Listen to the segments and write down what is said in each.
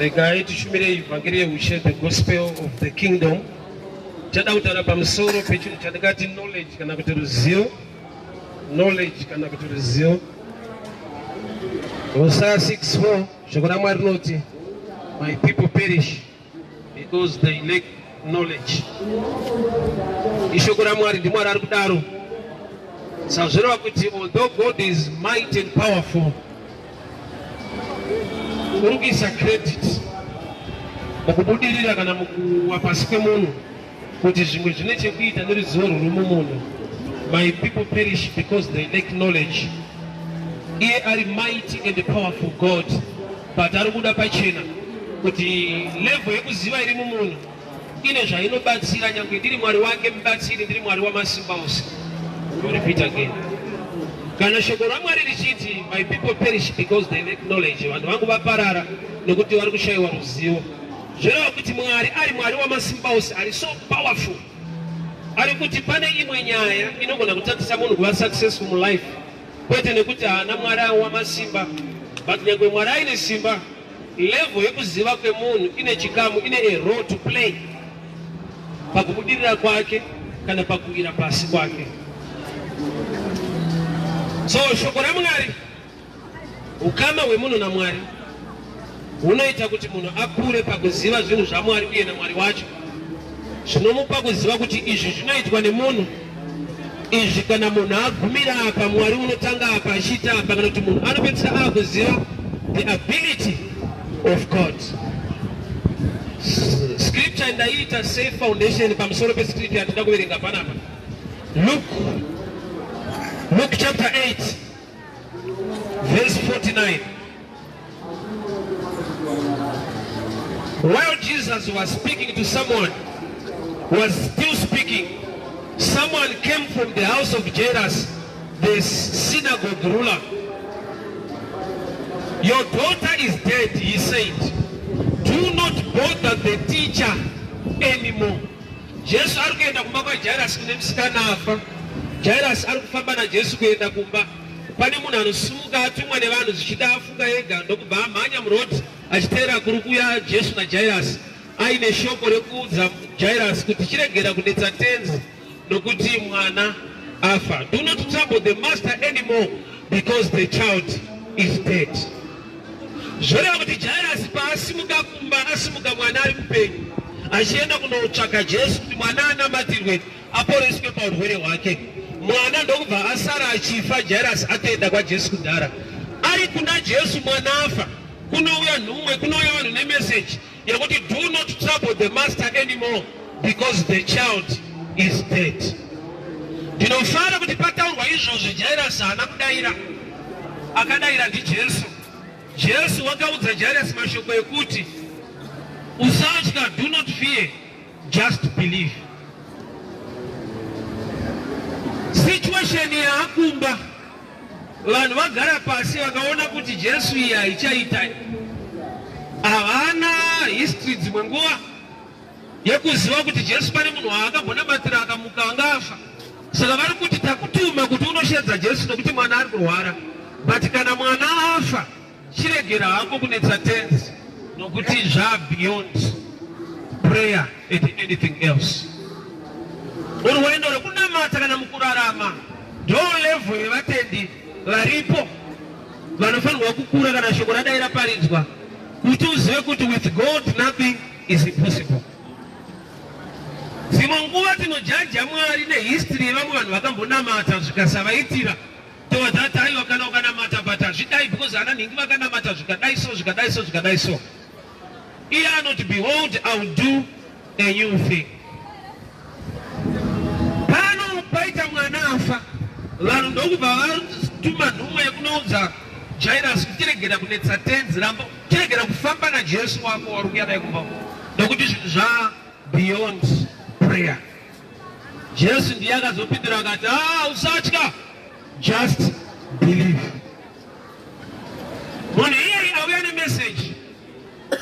Regai tishumire ivhangeri yeushe, the gospel of the kingdom. Tichada kutaura pamusoro pechinhu chandingati knowledge kana kuti ruzivo. Knowledge kana kuti ruzivo. Hosea 6:4 shoko raMwari rinoti, "My people perish because they lack knowledge." Ishoko raMwari, ndiMwari ari kudaro. Sazvoreva kuti although God is mighty and powerful, uri kuisa credit mukubudirira kana mukuwa pasi kwemunhu kuti zvimwe zvine chekuita neruzivo rwuri mumunhu. My people perish because they lack knowledge. Iye ari mighty and powerful God, but ari kuda pachena kuti level yekuziva iri mumunhu ine zvainobatsira, nyange ndiri Mwari wake mubatsiri, ndiri Mwari wamasimba ose. Repeat again, kana shoko raMwari richiti, "My people perish because they lack knowledge," vanhu vangu vaparara nekuti vari kushayiwa ruzivo, zvoreva kuti Mwari ari Mwari wamasimba ose, ari so powerful, ari kuti pane imwe nyaya inogona kutadzisa munhu kuva successful mulife, kwete nekuti haana Mwari wamasimba, but nyange Mwari aine simba, level yekuziva kwemunhu ine chikamu, ine a role to play pakubudirira kwake kana pakuwira pasi kwake. So shoko raMwari, ukama hwemunhu naMwari hunoita kuti munhu akure pakuziva zvinhu zvaMwari uye naMwari wacho, zvinomupa kuziva kuti izvi zvinoitwa nemunhu izvi, kana munhu agumira apa, Mwari unotanga apa achiita apa, kana kuti munhu anopedzisa akuziva the ability of God. Scripture ndaiita safe foundation pamusoro pescripture yatida kuverenga panapa, Luke chapter 8 verse 49. While Jesus was speaking to someone, was still speaking, someone came from the house of Jairus, the synagogue ruler. "Your daughter is dead," he said. "Do not bother the teacher anymore." Jesu ari kuenda kumba kwaJairus kune musikana afa. Jairus ari kufamba naJesu kuenda kumba. Pane munhu anosimuka atumwa nevanhu, zvichida afunga ega, ndokubva amhanya muroad achiteera kuri kuya Jesu naJairus, aine shoko rekuudza Jairus kuti chiregera kunetsa Tenzi nokuti mwana afa. "Do not trouble the master anymore because the child is dead." Zvoreva kuti Jairus paasimuka kumba, asimuka mwana ari mupenyu, achienda kunotsvaka Jesu kuti mwana anamatirwe, aporeswe paurwere hwake. Mwana ndokubva asara achifa, Jairus atoenda kwaJesu kudhara. Ari kuna Jesu, mwana afa, kunouya nhumwe, kunouya vanhu nemeseji yekuti, "Do not trouble the master anymore because the child is dead." Ndinofara kuti pataurwa izvozvi, Jairus haana kudayira. Akadayira ndiJesu. Jesu wakaudza Jairus mashoko ekuti, "Usatya, do not fear, just believe." Situation yaakumba, vanhu vagara pasi vakaona kuti Jesu iyi haichaita. Havana history dzimwe nguva yekuziva kuti Jesu pane munhu waakambonamatira akamuka anga afa. Saka vari kuti, "Takutuma kuti unoshedza Jesu nokuti mwana ari kurwara, but kana mwana afa, chiregera hako kunetsa Tenzi nokuti zvabeyond prayer and anything else." Urwendo rwekunamata kana mukurarama ndo level yevatendi varipo vanofanirwa kukura kana shoko radai raparidzwa, kuti uzive kuti with God nothing is impossible. Dzimwe nguva tinojudge Mwari nehistory yevamwe vanhu vakambonamata zvikasavaitira, tova tati, "Aiwa, kana ukanamata, but hazvidai because ana nhingi vakanamata zvikadai so, zvikadai so, zvikadai so." Iye anoti, "Behold, I will do a new thing." Pano paita mwana afa, vanhu ndokubva vatuma nhumwe yekunoudza Jairus kuti chiregera kunetsa Tenzi, rambo chiregera kufamba naJesu wako wari kuya naye kumba nokuti zvinhu zva beyond prayer. Jesu ndiye akazopindura akati, "Ah, usatya, just believe." Munhu iyeye auya nemeseji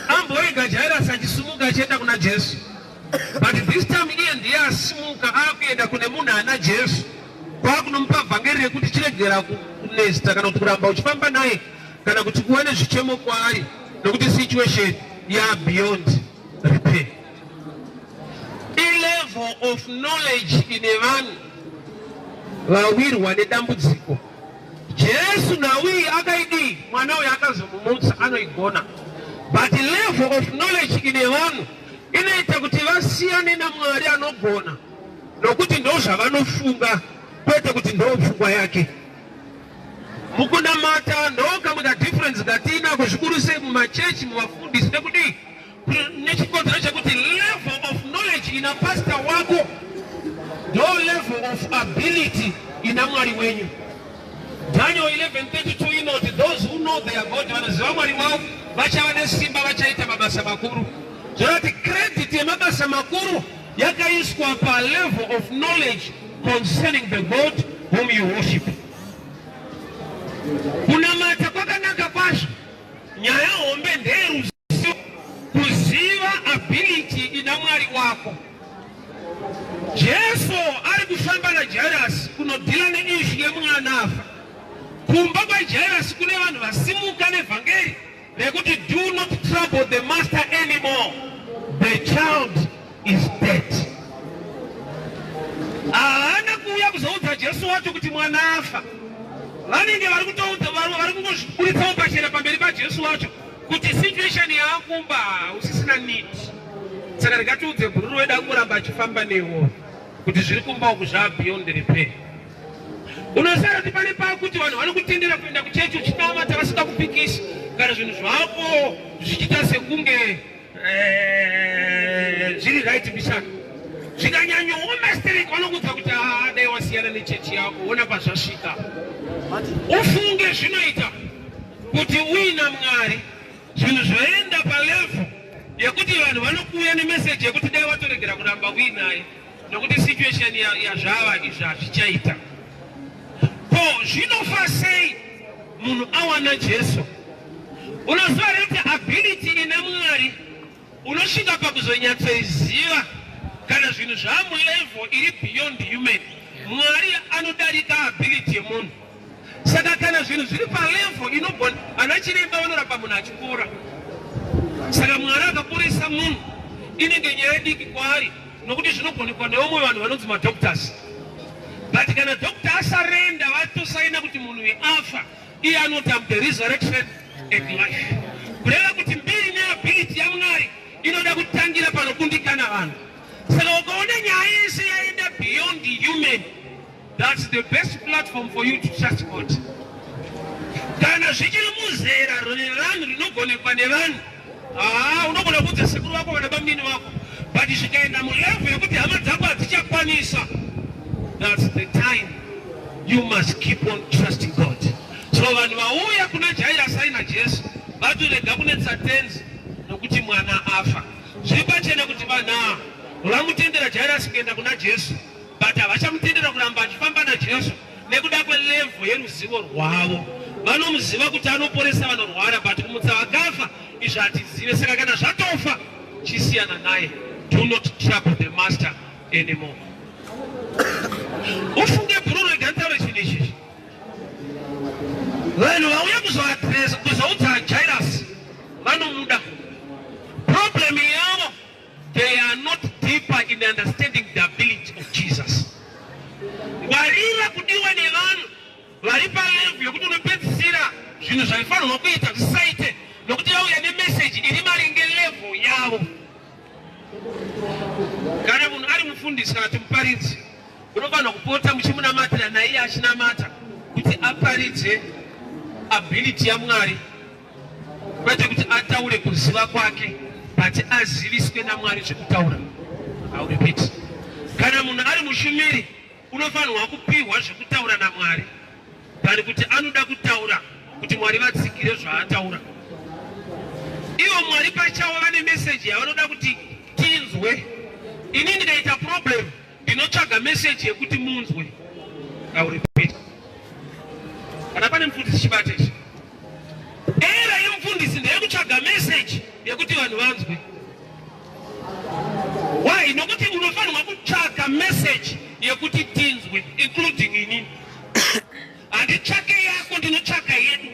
amborega Jairus achisumuka achienda kuna Jesu, but this time iye ndiye asimuka akuenda kune munhu ana Jesu, kwakunomupa vhangeri rekuti chiregera kunesta kana kuti kuramba uchifamba naye kana kuti kuva nezvichemo kwaari nokuti situation Yabeyond repair. Ilevel of knowledge ine vanhu vawirwa nedambudziko. Jesu nhau iyi akaidii? Mwana uyu akazomumutsa, anoigona, but level of knowledge ine vanhu inoita kuti vasiyane naMwari anogona, nokuti ndo zvavanofunga, kwete kuti ndo pfungwa yake. Mukunamata ndo kamwe kadifference katinako, zvikuru sei mumachechi, muvafundisi. Nekudii? Nechikonzero chekuti level of knowledge ina pastor wako ndo level of ability ina Mwari wenyu. Daniel 11:32 inoti, "Those who know their God," vanoziva Mwari wavo, "vachava nesimba, vachaita mabasa makuru." Zvorati credit yemabasa makuru yakaiswa palevel of knowledge concerning the God whom you worship. Kunamata kwakanaka kwazvo. Nyaya hombe ndeyeruzivo, kuziva ability ina Mwari wako. Jesu ari kufamba naJairasi kunodeala neissue yemwana afa. Kumba kwaJairasi kune vanhu vasimuka nevhangeri rekuti, "Do not trouble the master anymore, the child is dead." Haana kuuya kuzoudza Jesu wacho kuti mwana afa. Vanenge vari kutoudza, vari kungozviburitsawo pachena pamberi paJesu wacho kuti situation yaakumba usisina need, saka ndingatiudze bhururu wedu angoramba achifamba newo kuti zviri kumba uku zvaa beyond repair. Unosara kuti pane pakuti vanhu vanokutendera kuenda kuchechi uchinamata vasingakupikisi kana zvinhu zvako zvichiita sekunge zviri right mishana. Zvikanyanyooma stereki, vanokuudza kuti, "Haa, dai wasiyana nechechi yako, ona pazvasvika." Ufunge zvinoita kuti uina Mwari, zvinhu zvoenda palevel yekuti vanhu vanokuuya nemeseji yekuti dai watoregera kuramba uinaye, nokuti situation yazvava izvi hazvichaita. Ko zvinofa sei munhu awana Jesu? Unoziva here kuti ability ina Mwari unosvika pakuzonyatsoiziva kana zvinhu zvamulevel iri beyond human? Mwari anodarika ability yemunhu. Saka kana zvinhu zviri palevel inogona, ana chiremba vanorapa munhu achipora. Saka Mwari akaporesa munhu, inenge nyaya diki kwaari, nokuti zvinogonekwa nevamwe vanhu vanonzi madoctors. But kana doctor asurrender, vatosaina kuti munhu uyu afa, iye anoti, "Am the resurrection and life." Kureva kuti mbiri neability yaMwari inoda kutangira panokundikana vanhu. Saka ukaona nyaya yese yaenda beyond human, that's the best platform for you to trust God. Kana zvichiri muzera revanhu rinogonekwa nevanhu, haa, unogona kuudza sekuru vako kana bamnini vako, but zvikaenda mulevel yekuti hama dzako hadzichakwanisa, that's the time you must keep on trusting God. So vanhu vauya kuna Jairus aina Jesu vatorega kunetsa Tenzi nokuti mwana afa. Zviri pachena kuti vanhu ava vamutendera Jairus kuenda kuna Jesu, but havachamutendera kuramba achifamba naJesu nekuda kwelevel yeruzivo rwavo. Vanomuziva kuti anoporesa vanorwara, but kumutsa vakafa izvi hatizive. Saka kana zvatofa, chisiyana naye. Do not trouble the master anymore. Ufunge bhururu, rega nditaure chinhu ichichi. Vanhu vauya kuzoaddressa, kuzoudza Jairus, vanomuda. Problem yavo, they are not deeper in understanding the ability of Jesus. Ngwarira kudiwa nevanhu vari palevel yekuti unopedzisira zvinhu zvaifanirwa kuita zvisaite, nokuti vauya nemeseji iri maringe level yavo. Kana munhu ari mufundisi kana kuti muparidzi, unofanira kupota muchimunamatira naiye achinamata kuti aparidze ability yaMwari, kwete kuti ataure kuziva kwake, but aziviswe naMwari zvekutaura. I repeat, kana munhu ari mushumiri, unofanirwa kupiwa zvekutaura naMwari than kuti anoda kutaura kuti Mwari vatsigire zvaataura. Ivo Mwari pachavo vane meseji yavanoda kuti tinzwe. Ini ndikaita problem, ndinotsvaga meseji yekuti munzwe. I repeat, kana pane mufundisi, chibate ichi. Era yemufundisi ndeyekutsvaga meseji yekuti vanhu vanzwe. Why? Nokuti unofanirwa kutsvaga meseji yekuti tinzwe, including inini. Handitsvake yako, ndinotsvaka yedu.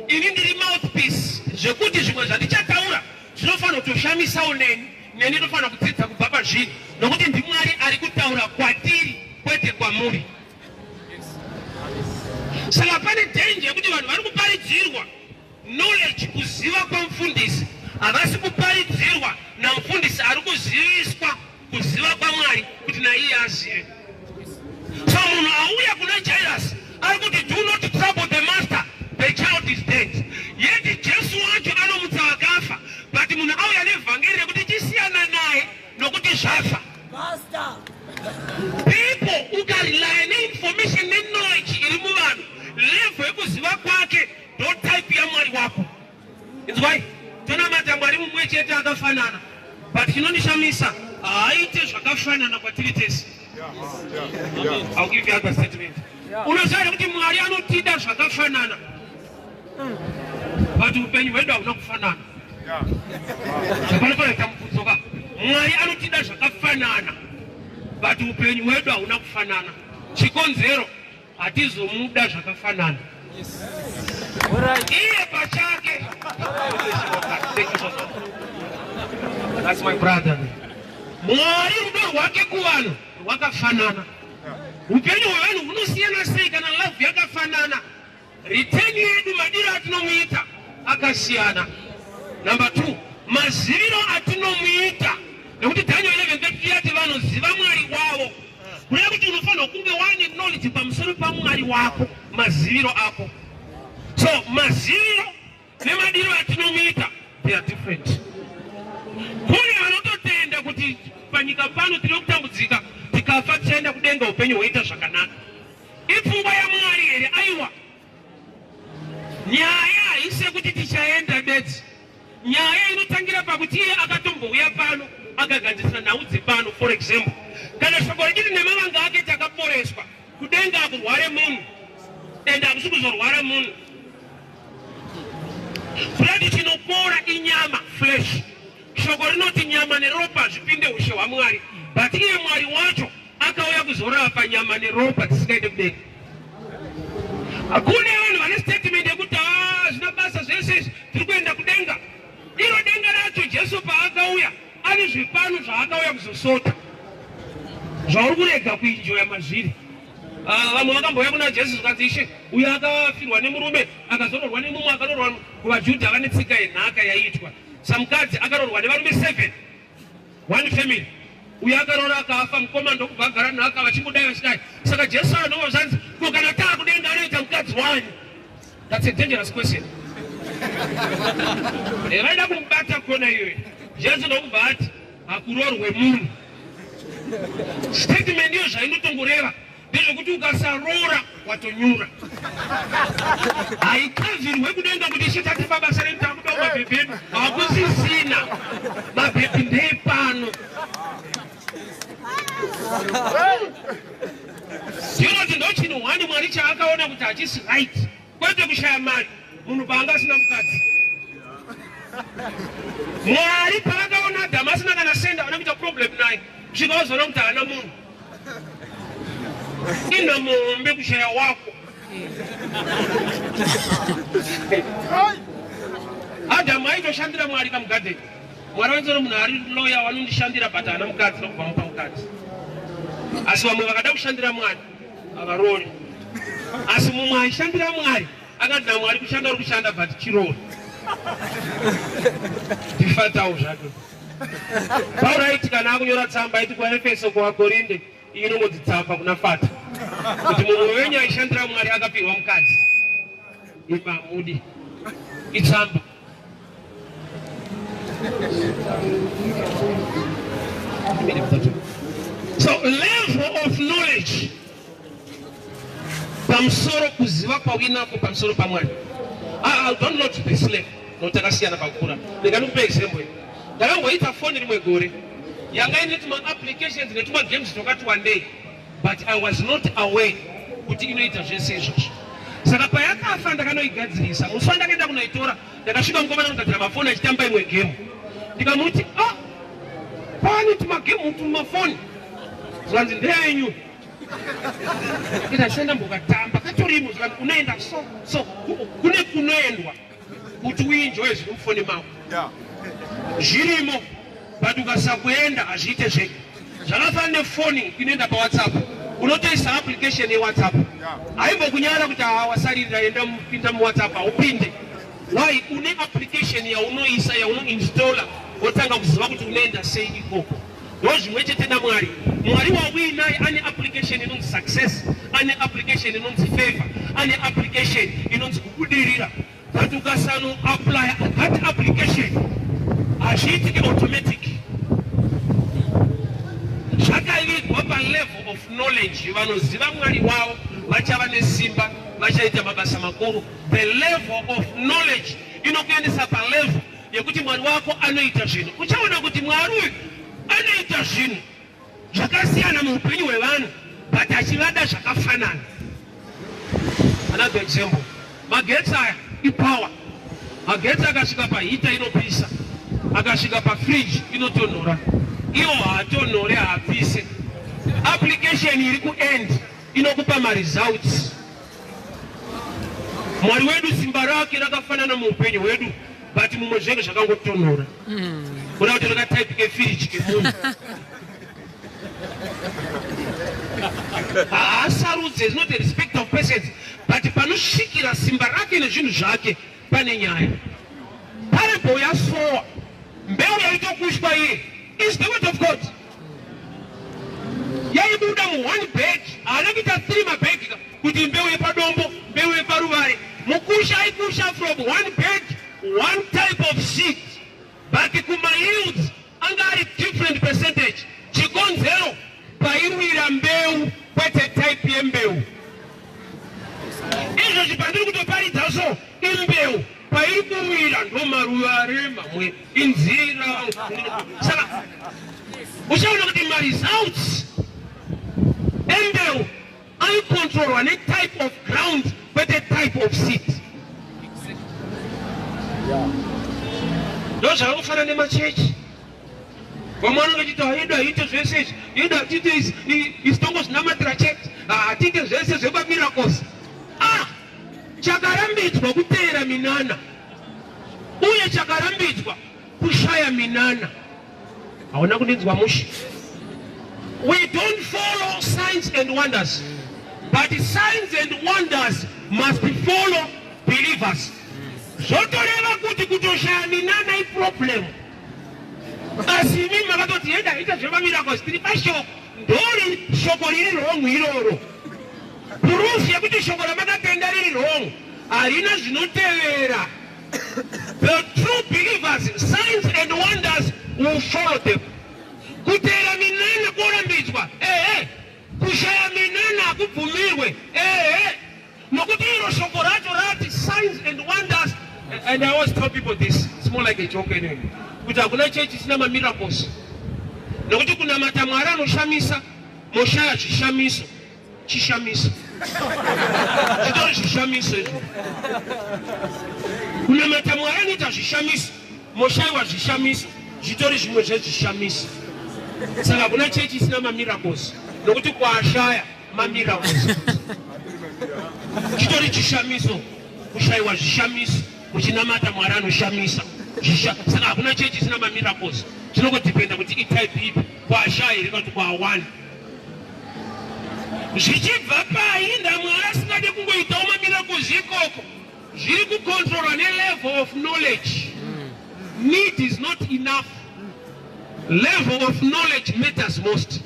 Ini ndiri mouthpiece, zvekuti zvimwe zvandichataura. Zvinofanira kutoshamisawo neni, neni ndofanira kudzidza kubva pazviri, nokuti ndiMwari ari kutaura kwatiri kwete kwamuri. Saka pane danger yekuti vanhu vari kuparidzirwa knowledge, kuziva kwamufundisi, havasi kuparidzirwa namufundisi ari kuziviswa kuziva kwaMwari kuti naiye azive. So munhu auya kuna Jairus ari kuti, "Do not trouble the master, the child is dead." Yet Jesu wacho anomutsa vakafa, but munhu auya nevhangeri rekuti chisiyana naye nokuti zvafa. People, ukarely neinformation neknowledge iri muvanhu, level yekuziva kwake ndo type yaMwari wako. Inzwai, tonamata Mwari mumwe chete akafanana, but chinondishamisa, haaite zvakafanana kwatiri tese. I'll give you other statement. Unoziva here kuti Mwari anotida zvakafanana, but upenyu hwedu hauna kufanana? Zvapanofanira mubvunzo ka. Mwari anotida zvakafanana, but upenyu hwedu hauna kufanana. Chikonzero, hatizomuda zvakafanana iye pachake. Thank you so much. That's my brother. Mwari rudo rwake kuvanhu rwakafanana, upenyu hwevanhu hunosiyana sei kana love yakafanana? Return yedu, madiro atinomuita akasiyana. Number two, maziviro atinomuita, nekuti Daniel 11 yati vanoziva Mwari wavo, kureva kuti unofanirwa kunge wane knowledge pamusoro paMwari wako, maziviro ako. So maziviro nemadiro atinomuita, they are different. Kune vanototenda kuti panyika pano tiri kutambudzika, tikafa tichaenda kudenga, upenyu hwoita zvakanaka. Ipfungwa yaMwari here? Aiwa, nyaya haisi yekuti tichaenda bedzi. Nyaya inotangira pakuti iye akatombouya pano akagadzirisa nhau dzepano. For example, kana shoko richiti nemavanga ake takaporeswa, kudenga akurware munhu, ende hakusi kuzorwara munhu. Kurati chinopora inyama, flesh. Shoko rinoti nyama neropa zvipinde ushe hwaMwari, but iye Mwari wacho akauya kuzorapa nyama neropa tisingaende kudenga. Kune vanhu vane statement yekuti, "Ah, zvina basa zvese izvi, tiri kuenda kudenga." Iro denga racho, Jesu paakauya ane zvipano zvaakauya kuzosota zvauri kurega kuenjoya mazviri. Ah, vamwe vakambouya kuna Jesu zvikanzi, "Ishe, uyo akafirwa nemurume, akazororwa nemumwe, akarorwa." KuvaJudha vane tsika yenhaka yaiitwa samukadzi akarorwa nevarume 7, one family. Uyo akarora akafa, mukoma ndokubva agara nhaka, vachingodai vachidai. Saka Jesu anova zvanzi, "Ko kana taa kudenga, anoita mukadzi wanyu?" That's a dangerous question. Vaida kumubata kona iyoyo. Jesu ndokubva ati, "Hakurorwe munhu." Statement iyo zvainotongoreva ndezvekuti ukasarora watonyura, haikavhirwe kudenga kuti, "Ishe, tatipa basa redu, takuda mabhebhi edu." Hakusisina mabhebhi, ndepano. Ndinoti ndochinhu hwani Mwari chaakaona kuti hachisi right, kwete kushaya mari, munhu paanga asina mukadzi. Mwari paakaona Adhamu asina kana senda, vana kuita problem naye, kusvika vazoona kuti haana munhu. Ina muhombe kushaya wako. Adhamu aitoshandira Mwari kamugadheni. Mwari vaitsona munhu ari loyal, vanondishandira, but haana mukadzi, nokubva mupa mukadzi. Asi vamwe vakada kushandira Mwari havarori. Asi mumwe aishandira Mwari akati naMwari, "Kushanda uri kushanda, but chirori ndifatawo zvake." Pauro aiti kana akunyora tsamba, aiti kuvaEfeso, kuvaKorinde, iyi inongonzi tsamba kuna fata, kuti mumwe wenyu aishandira Mwari akapihwa mukadzi, imamudi itsamba. So level of knowledge pamusoro, kuziva kwauinako pamusoro paMwari. I don't know to this level, nokuti takasiyana pakukura. Rega ndikupe example. Ndakamboita foni rimwe gore yanga ine tuma-applications netuma-games twakati wandei, but I was not aware kuti inoita zvese izvozvo. Saka payakafa, ndakanoigadzirisa. Musi wandakaenda kunoitora, ndakasvika mukomana anogadzira mafoni achitamba imwe game. Ndikamuti, "Ah, pane tumagame tumafoni." Zvanzi, "Ndeyenyu." Ndikashanda mbokatamba katorimo. Zvikanzi, "Unoenda so so, kune kunoendwa kuti uenjoye zviri mufoni mako." Zvirimo, but ukasakuenda hazviite zvega. Zvakafanana nefoni inoenda paWhatsApp, unotoisa application yeWhatsApp, haimbokunyara kuti haa wasaririra, enda pinda muWhatsApp, haupinde. Why? Une application yaunoisa, yaunoinstalla, wotanga kuziva kuti unoenda sei ikoko. Ndo zvimwe chete naMwari. Mwari wauinaye ane application inonzi success, ane application inonzi favor, ane application inonzi kubudirira, but ukasano apply that application hazviitike automatic. Zvakavigwa palevel of knowledge. Vanoziva Mwari wavo vachava nesimba, vachaita mabasa makuru. The level of knowledge inokuendesa palevel yekuti Mwari wako anoita zvinhu. Uchaona kuti Mwari uyu anoita zvinhu zvakasiyana muupenyu hwevanhu, but achivada zvakafanana. Another example, magetsi aya ipower. Magetsi akasvika paheater inopisa, akasvika pafridge inotonhora. Iwo haatonhore, haapise. Application iri kuend inokupa maresults. Mwari wedu simba rake rakafanana muupenyu hwedu, but mumwe zvinenge zvakangotonhora, kuda kuti rakatype kefiriji kemunhu haasarudze. Is not a respect of persons, but panosvikira simba rake nezvinhu zvake pane nyaya. Parable yasowa, mbeu yaitokushwa iye is the word of God. Yaibuda muone bag, haana kuita three mabag kuti mbeu yepadombo, mbeu yeparuvare. Mukusha aikusha from one bag, one type of seed, but kumayields anga ari different percentage. Chikonzero, paiwira mbeu, kwete type yembeu. Izvozvi pandiri kutoparidza, so imbeu pairi kuwira ndo maruvare, mamwe inzira. Saka uchaona kuti maresults embeu aicontrolwa netype of ground, kwete type of seed. Ndo zvakakufanana nemachechi. Vamwe vanenge vachiti haida haite zvese izvi, ida hatiite isi, tongozvinamatira chete, hatiite zvese zvepamiracles. Ah, chakarambidzwa kuteera minana, uye chakarambidzwa kushaya minana. Hauna kundinzwa mushe. We don't follow signs and wonders, but signs and wonders must follow believers. Zvotoreva kuti kutoshaya minana iproblem, asi imi makatoti yenda ita zvemamiracles, tiri pashoko. Ndori shoko riri wrong iroro. Proof yekuti shoko ramakatenda riri wrong, harina zvinotevera. The true believers, signs and wonders will follow them. Kuteera minana kworambidzwa, ehe. Kushaya minana hakubvumirwe, ehe, nokuti iro shoko racho rati signs and wonders. And I always tell people this, it's more like a joke anyway, kuti hakuna chechi isina mamiracles, nokuti kunamata Mwari anoshamisa moshaya zvishamiso, chishamiso zvitori zvishamiso izvo. Kunamata Mwari anoita zvishamiso moshayiwa zvishamiso, zvitori zvimwe zvezvishamiso. Saka hakuna chechi isina mamiracles, nokuti kwaashaya mamiracles chitori chishamiso. Kushayiwa zvishamiso uchinamata Mwari anoshamisa. Saka hakuna chechi isina mamiracles. Zvinongodependa kuti itype ipi, kwaashaya here kana kuti kwaawani. Zvichibva painda Mwari asingade kungoitawo mamiracles ikoko, zviri kucontrolwa nelevel of knowledge. Need is not enough, level of knowledge matters most,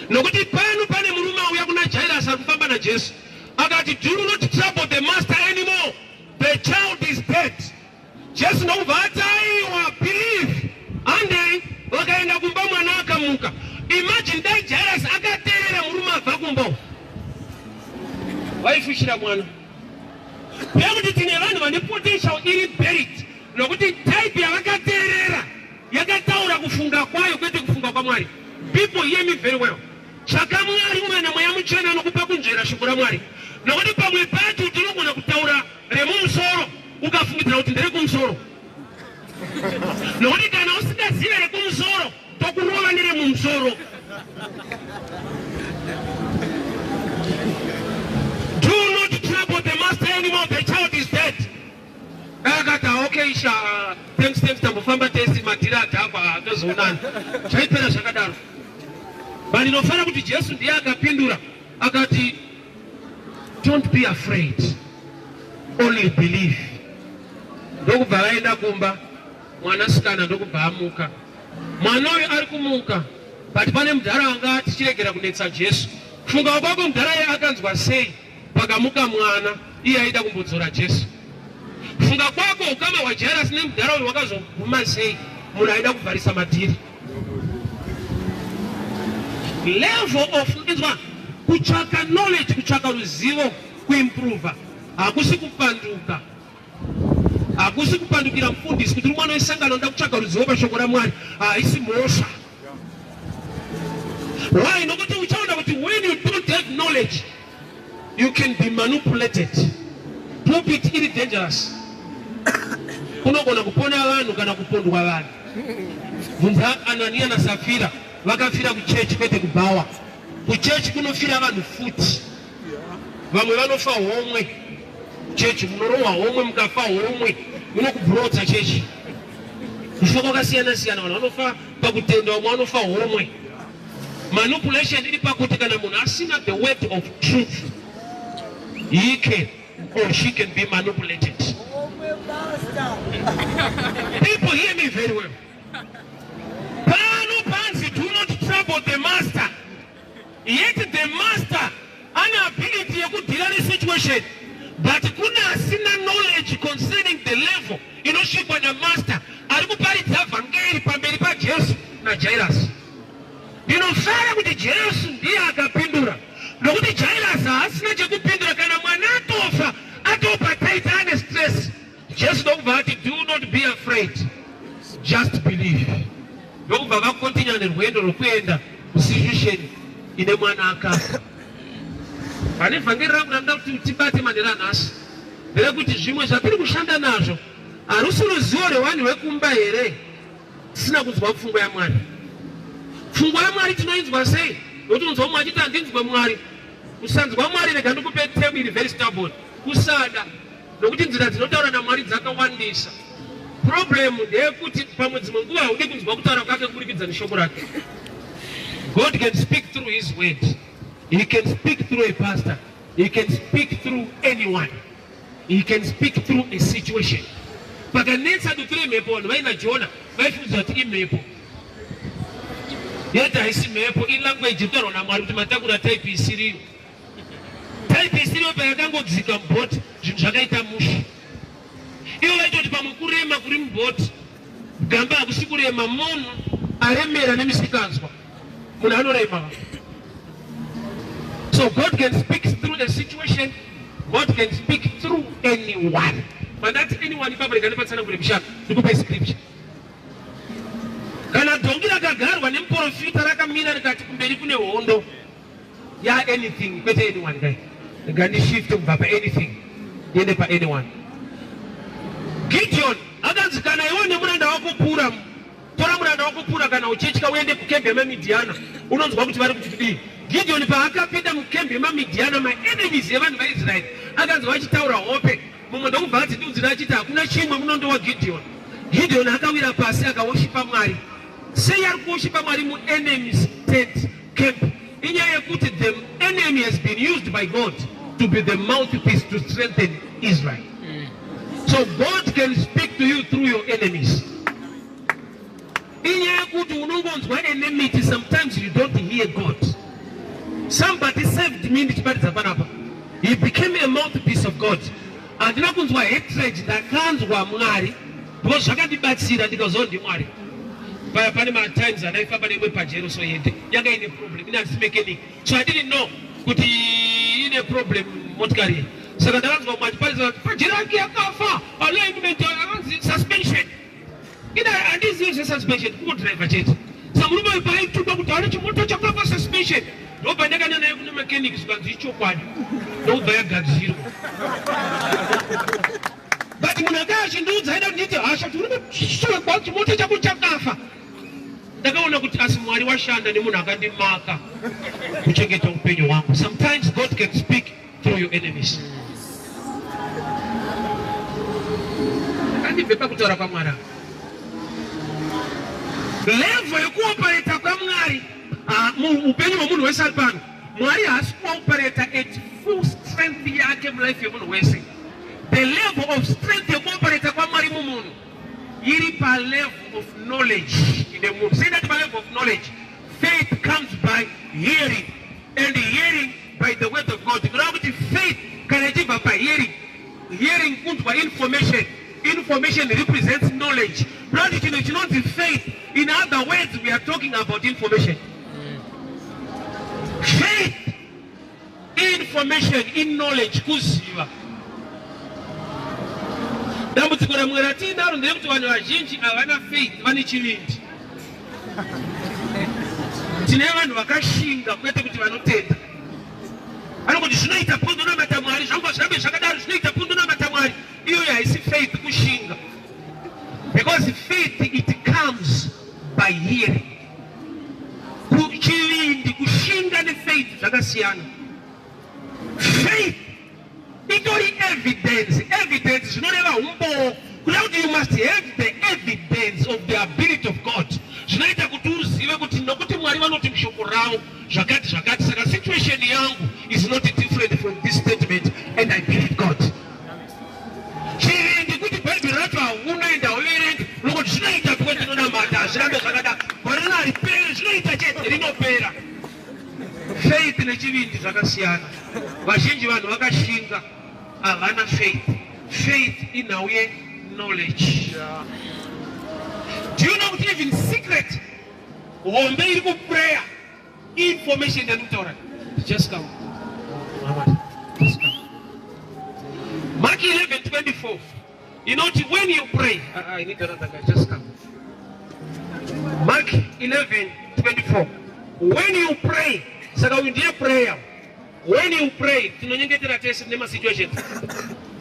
nokuti pano pane murume auya kuna Jairus ari kufamba naJesu, akati, "Do not trouble the master anymore, the child is dead." Jesu ndokubva ati, "Aiwa, believe." Handei, vakaenda kumba, mwana akamuka. Imagine dai Jairus akateerera murume abva kumba, vaifushira mwana. Pekuti tine vanhu vane potential iri buried, nokuti type yavakateerera yakataura kufunga kwayo, kwete kufunga kwaMwari. People, hear me very well. Tsvaka Mwari mwana, Mweya Mutsvene anokupa kunzvera shoko raMwari, nokuti pamwe pacho tinogona kutaura remumusoro ukafungidzira kuti nderekumusoro, nokuti kana usingazive rekumusoro tokurova neremumusoro. "Do not trouble the master anymore, the child is dead." Akati, "Okay." Sei sha, thanks, thanks, tambofamba tese, madhiri adhakwa, tozoonana. Zvaipera zvakadaro. But ndinofara kuti Jesu ndiye akapindura akati, "Don't be afraid, only believe." Ndokubva vaenda kumba, mwanasikana ndokubva amuka. Mwana uyu ari kumuka, but pane mudhara anga atichiregera kunetsa Jesu. Kufunga kwako, mudhara iye akanzwa sei pakamuka mwana, iye aida kumbodzora Jesu? Kufunga kwako, ukama hwaJairasi nemudhara uyu wakazoguma sei, munhu aida kuvharisa madhiri? Level of, inzwa, kutsvaka knowledge, kutsvaka ruzivo, kuimprova hakusi kupanduka, hakusi kupandukira mufundisi. Kuti uri mwana wesangano, nda kutsvaga ruzivo pashoko raMwari, haisi mhosva. Why? Nokuti uchaona kuti when you don't have knowledge, you can be manipulated. Pulpit iri dangerous, kunogona kupona vanhu kana kupondwa vanhu. Bvunza Anania naSafira, vakafira kuchechi, kwete kubhawa. Kuchechi kunofira vanhu futi. Vamwe vanofa homwe chechi, munorohwa homwe, mukafa homwe munokubhurotsa chechi. Kufa kwakasiyana siyana, vanhu vanofa pakutenda, vamwe vanofa homwe. Manipulation iri pakuti kana munhu asina the word of truth, he can or she can be manipulated. People, hear me very well. Pano panzi, "Do not trouble the master," yet the master ane ability yekudhila nesituation, but kune asina knowledge concerning the level inosvikwa namaster ari kuparidza vhangeri pamberi paJesu naJairasi. Ndinofara kuti Jesu ndiye akapindura, nokuti Jairasi haasina chekupindura. Kana mwana atofa, atopa taita, ane stress, Jesu ndokubva ati, "Do not be afraid, just believe." Ndokubva vakontinya nerwendo rwokuenda kusituation ine mwana akafa. Pane vhangeri rangu ranoda kuti tibate manhero anhasi nderekuti zvimwe zvatiri kushanda nazvo harusi ruzivo rwevanhu vekumba here, tisina kunzwa pfungwa yaMwari. Pfungwa yaMwari tinoinzwa sei? Nokuti unzwa mumwe achiti, "Handinzwe Mwari." Kusanzwa Mwari, rega ndikupe term iri very stubborn, kusada, nokuti nzira dzinotaura naMwari dzakawandisa. Problem ndeyekuti pamwe dzimwe nguva haudi kunzwa kutaura kwake kuburikidza neshoko rake. God can speak through his word, he can speak through a pastor, he can speak through anyone, he can speak through a situation. Pakanetsa dutu remhepo, vanhu vaina Jona vaifungidzwa kuti imhepo, yet haisi mhepo, ilanguage inotaurwa naMwari kuti matakura type isiriyo. Type isiriyo payakangodzika mubhoti, zvinhu zvakaita mushe. Ivo vaitoti pamwe kurema kuri mubhoti. Gamba, hakusi kurema. Munhu aremera nemisikanzwa, munhu anorema. So God can speak through a situation, God can speak through anyone. Pandati anyone ipapo, rega ndipatsanangure mushaka, ndikupe scripture. Kana dhongi rakagarwa nemuprofita rakamira rikati kumberi kune hondo ya anything, kwete anyone kai, rega ndishifte kubva paanything ndiende paanyone. Gideon akanzi, "Kana iwe nemuranda wako Pura, tora muranda wako Pura kana uchitya, uende kukembi yemaMidhiana, unonzwa kuti vari kuti kudii." Gideon paakapinda mukembi yemaMidhiana, maenemies evanhu vaIsraeri, akanzwa vachitaura hope. Mumwe ndokubva adzidudzira achiti, "Hakuna chimwe, munondowa Gideon." Gideon akawira pasi akaworshipa Mwari. Sei ari kuworshipa Mwari muenemies tent camp? Inyaya yekuti the enemy has been used by God to be the mouthpiece to strengthen Israel. So God can speak to you through your enemies. Inyaya yekuti unongonzwa enmity, sometimes you don't hear God. Somebody saved me ndichiparidza panapa, he became a mouthpiece of God. Handina kunzwa hatred, ndakanzwa Mwari, because zvakandibatsira, ndikaziva ndiMwari. Paya pane matimes andaifamba neimwe Pajero, so yende yanga ine problem. Ine handisi mechanic, so I didn't know kuti ine problem motikari iyi. Saka ndakanzwa mumwe achiparidza kuti Pajero yake yakafa, alignment, akanzi suspension. Ina handizivi zvesuspension, kungodhiraivha chete. Sa murume uyu paaituka kuti ane chimoto chakafa suspension, ndobva ndakaenda naye kune mechanic, zvikanzi ichokwadi, ndokubva yagadzirwa. But munhu akaya achindiudza aida kuti ndiite hasha kuti urume, chimoto chako chakafa. Ndakaona kuti asi Mwari washanda nemunhu akandimaka kuchengeta upenyu hwangu. Sometimes God can speak through your enemies. Ngandibve pakutaura kwaMwari apa. Level yekuoperate kwaMwari muupenyu hwemunhu wese ari pano, Mwari haasi kuoperate at full strength yake mulife yemunhu wese. The level of strength yekuoperate kwaMwari mumunhu iri palevel of knowledge ine munhu. Sei ndati palevel of knowledge? Faith comes by hearing, and hearing by the word of God. Kureva kuti faith kana ichibva pahearing, hearing kunzwa information, information represents knowledge. Kureva kuti chinhu chinonzi faith, in other words, we are talking about information. Faith, information, in knowledge, kuziva. Dambudziko ramwe ratiinaro nderekuti vanhu vazhinji havana faith, vane chivindi. Tine vanhu vakashinga, kwete kuti vanotenda. Anongoti zvinoita pondonamata Mwari, zvangu zvirambe zvakadaro, zvinoita pondonamata Mwari. Iyoyo haisi faith, kushinga, because faith, it comes by hearing. Chivindi, kushinga nefaith zvakasiyana. Faith itori evidence. Evidence zvinoreva umbowo, kuda kuti you must have the evidence of the ability of God. Zvinoita kuti uzive kuti nokuti Mwari vanoti mushoko ravo zvakati zvakati, saka situation yangu is not different from this statement, and I believe God. Chivindi kuti Bhaibheri racho haunoenda uverenga, nokuti zvinoita pwe tinonamata, hazvirambe zvakadaro, gore rino hariperi, zvinoita chete, rinopera. Faith nechivindi zvakasiyana. Vazhinji vanhu vakashinga, havana faith. Faith inhau yeknowledge. Do you know kuti even secret hombe iri kuprayer information yandikutaura? Just come. Just come. Mark 11:24 inoti when you pray, I need another guy, just come. Mark 11:24, when you pray. Saka uyu ndiye prayer. When you pray, tinonyengetera tese nemasituations,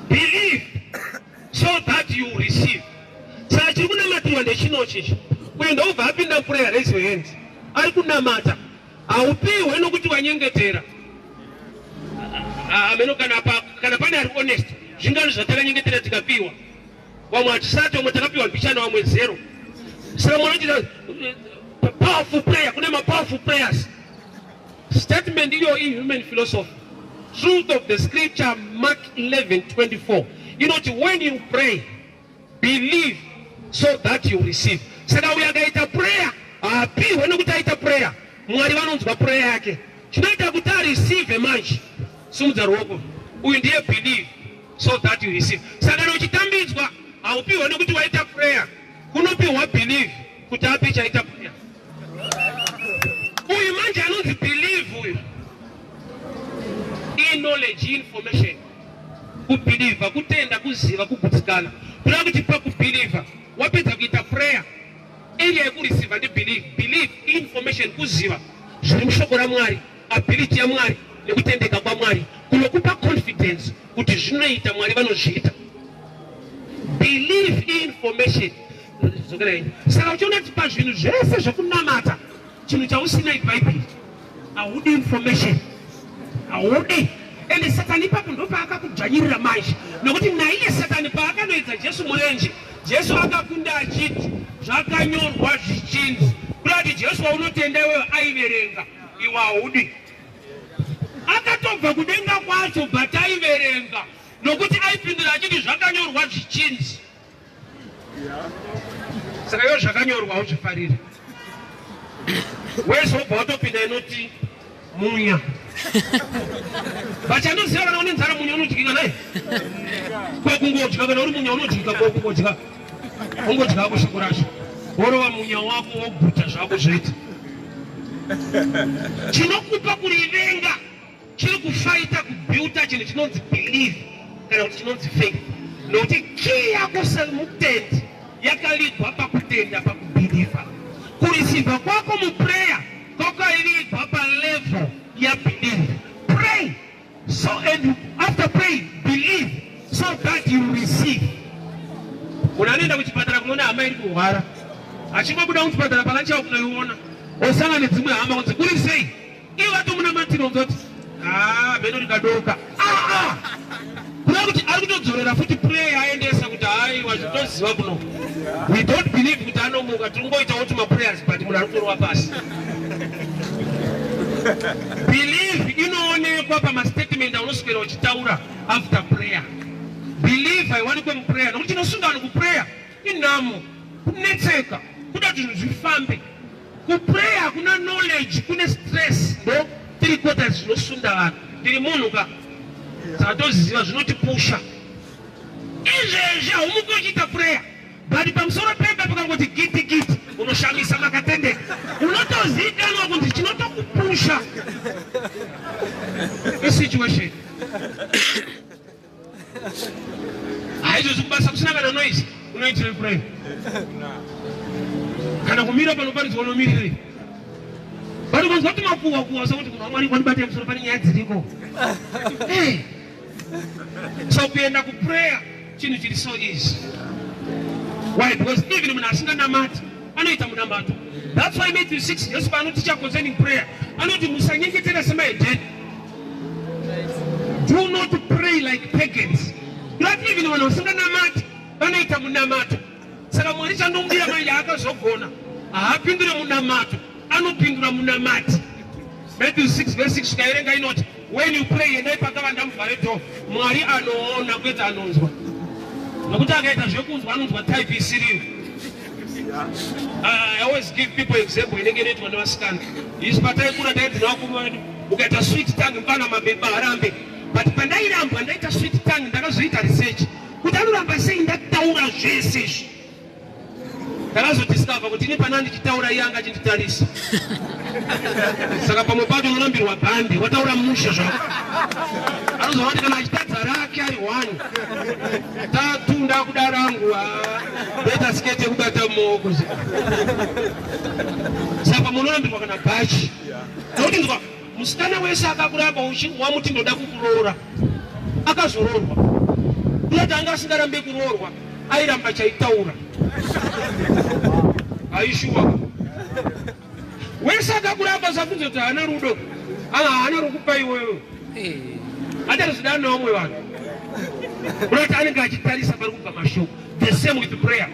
believe so that you receive. Saka chiri kunamatirwa ndechinochichi. Uyu ndobva apinda prayer. Raise your hand. Ari kunamata. Haupiwe nokuti wanyengetera. Ameno kana pane ari honest, zvingani zvatakanyengetera tikapiwa? Vamwe hatisati, vamwe takapiwa mbichana, vamwe zero. Saka munochita powerful prayer, kune mapowerful prayers. Statement iyo ihuman philosophy. Truth of the scripture, Mark 11:24, inoti when you pray, believe so that you receive. Saka uyo akaita prayer haapiwe nokuti aita prayer. Mwari vanonzwa prayer yake, chinoita kuti areceive manje. Simudza ruoko. Uyu ndiye believe so that you receive. Saka kana uchitambidzwa, haupiwe nokuti waita prayer. Kunopiwa believe kuti ape chaita prayer. Uyu manje anonzi believe uyu iknowledge, information. Kubelieva kutenda, kuziva, kugutsikana. Kuda kuti pakubelieva, wapedza kuita prayer, area yekureceiva ndibelieve. Believe information, kuziva zviri mushoko raMwari, ability yaMwari nekutendeka kwaMwari kunokupa confidence kuti zvinoita, Mwari vanozviita. Believe information. Dzokerai. Saka uchiona kuti pazvinhu zvese zvekunamata, chinhu chausina ibhaibheri. Haudi information, haudi. Ende Satani ipapo ndopaakakudzvanyirira manje, nokuti naiye Satani paakanoedza Jesu murenje, Jesu akakunda achiti zvakanyorwa zvichinzi. Kuda kuti Jesu waunotenda iweyo aiverenga, iwe haudi. Akatobva kudenga kwacho, but aiverenga, nokuti aipindura achiti zvakanyorwa zvichinzi. Saka iwo zvakanyorwa hauzvifariri, wese wobva watopinda inoti munya. Vachanoziva kana une nzara, munya unodyika nai kwakungodya. Kana uri munya unodyika kwakungodya, ungodya ako shoko racho, worova munya wako, woguta zvako, zvoita. Chinokupa kurivenga chiri kufighta kubuilda chinhu chinonzi belief kana kuti chinonzi faith, nokuti key yako semutendi yakaligwa pakutenda, pakubelieva. Kureceiva kwako muprayer kwakaligwa palevel yabelieve. Pray so, and after praying, believe so that you receive. Munhu anoenda kuchipatara kunoona hama iri kurwara. Achingobuda muchipatara palachawo kunoiona, osangana nedzimwe hama, kunzi kuri sei? Ivo vatomunamatira, unzoti haa, mheno rikadoka. Aa, kuda kuti ari kutodzorera futi prayer aendesa kuti haiwa, zvitoziva. Tinotoziva kuno. We don't believe kuti anomuka, tiringoitawo kuti maprayers, but munhu ari kutorova pasi. Believe inoonekwa pamastatement aunoswera uchitaura after prayer. Believe haiwanikwe muprayer, nokuti chinosunga vanhu kuprayer inhamo, kunetseka, kuda kuti zvinhu zvifambe. Kuprayer hakuna knowledge, kune stress. Ndo 3/4 zvinosunda vanhu. Ndiri munhu ka, saka toziva zvinotipusha. Izvezvi haumuki uchiita prayer, but pamusoro pemba pakangoti giti giti, unoshamisa makatendeka. Unotozivikanwa kunzi chinotokupusha isituation. Haizvozvi kubasa kusina kana noise, unoitire prayer? Kana kumira panoparidzwa, unomirirei? But ukanzwa kuti makuwa kuwa, sekuti munhu waMwari wandibata musoro, pane nyaya dziriko. Hey. So kuenda kuprayer chinhu chiri so easy. Why? Because even munhu asinganamati anoita munamato. That's why Matthew 6, Jesu paanoticha concerning prayer, anoti musanyengetera semahedheni. Do not pray like pagans. Not even vanhu vasinganamati vanoita munamato. Saka Mwari chandomudira manje, akazogona, haapindure munamato, anopindura munamati. Matthew 6 verse 6, ukaerenga inoti, "When you pray, endai pakavanda, muvhare door." Mwari anoona, kwete anonzwa, nokuti akaita zvekunzwa, anonzwa type isiriyo. I always give people example inenge inoitwa nevasikana. Isu pataikura tainzi nevakuru vedu, ukaita sweet tongue, mupana mabeba harambe. But pandairambwa ndaita sweet tongue, ndakazoita research kuti anoramba sei ndataura zvese izvi. Ndakazodiscover kuti ini pana ndichitaura, iye anga achinditarisa. Saka pamwe pacho unorambirwa bhandi wataura mushe zvako. Anozoona kuti kana achitadza rake ari one tatunda kuda rangu, ndoita siketi yekubata mumaoko. Saka munorambirwa kana bhachi, nokuti nzwa, musikana wese akakuramba wamuti ndoda kukuroora akazoroorwa. Kuyati anga asingarambe kuroorwa, airamba chaitaura aishuwa. Wese akakuramba safunze kuti haana rudo, aa, haana rokupa iwewe, achatozvidana nevamwe vanhu. Unoti anenge achitarisa pari kubva mashoko. The same with prayer.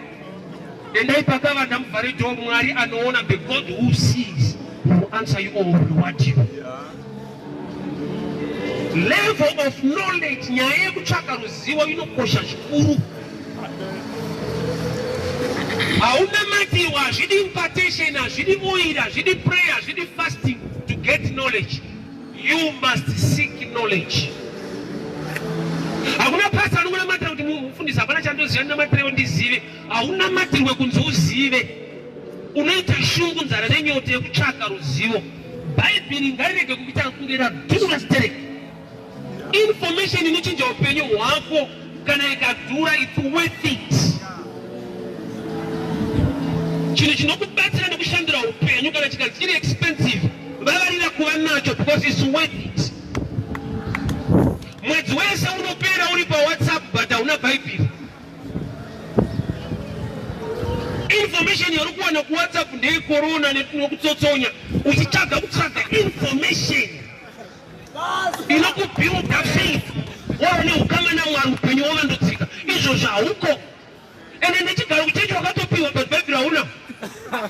Endai pakavanda, muvhare door. Mwari anoona. The God who sees will answer you or will reward you. Level of knowledge, nyaya yekutsvaka ruzivo inokosha zvikuru. Haunamatirwa, hazvidi impartation, hazvidi oil, hazvidi prayer, hazvidi fasting to get knowledge. You must seek knowledge. Hakuna pasi anongonamatira kuti mufundisi, hapana chandoziva, ndinamatirewo ndizive. Haunamatirwe kunzi uzive. Unoita shungu, nzara nenyota yekutsvaka ruzivo. Bhaibheri ngarirege kuita kunge radhura stereki. Information inochinja upenyu hwako, kana ikadhura, it's worth it. Chinhu chinokubatsira nekushandura upenyu, kana chikanzi chiri expensive, vavarira kuva nacho because it's worth it. Mwedzi wese unopera uri paWhatsApp, but hauna Bhaibheri. Information yauri kuwana kuWhatsApp ndeyekorona nekutsotsonya. Uchitsvaga kutsvaga information inokubuilda faith, wava neukama naMwari, upenyu wavandudzika, izvozvo hauko. Ende ndechigaro kuchechi wakatopiwa, but Bhaibheri hauna.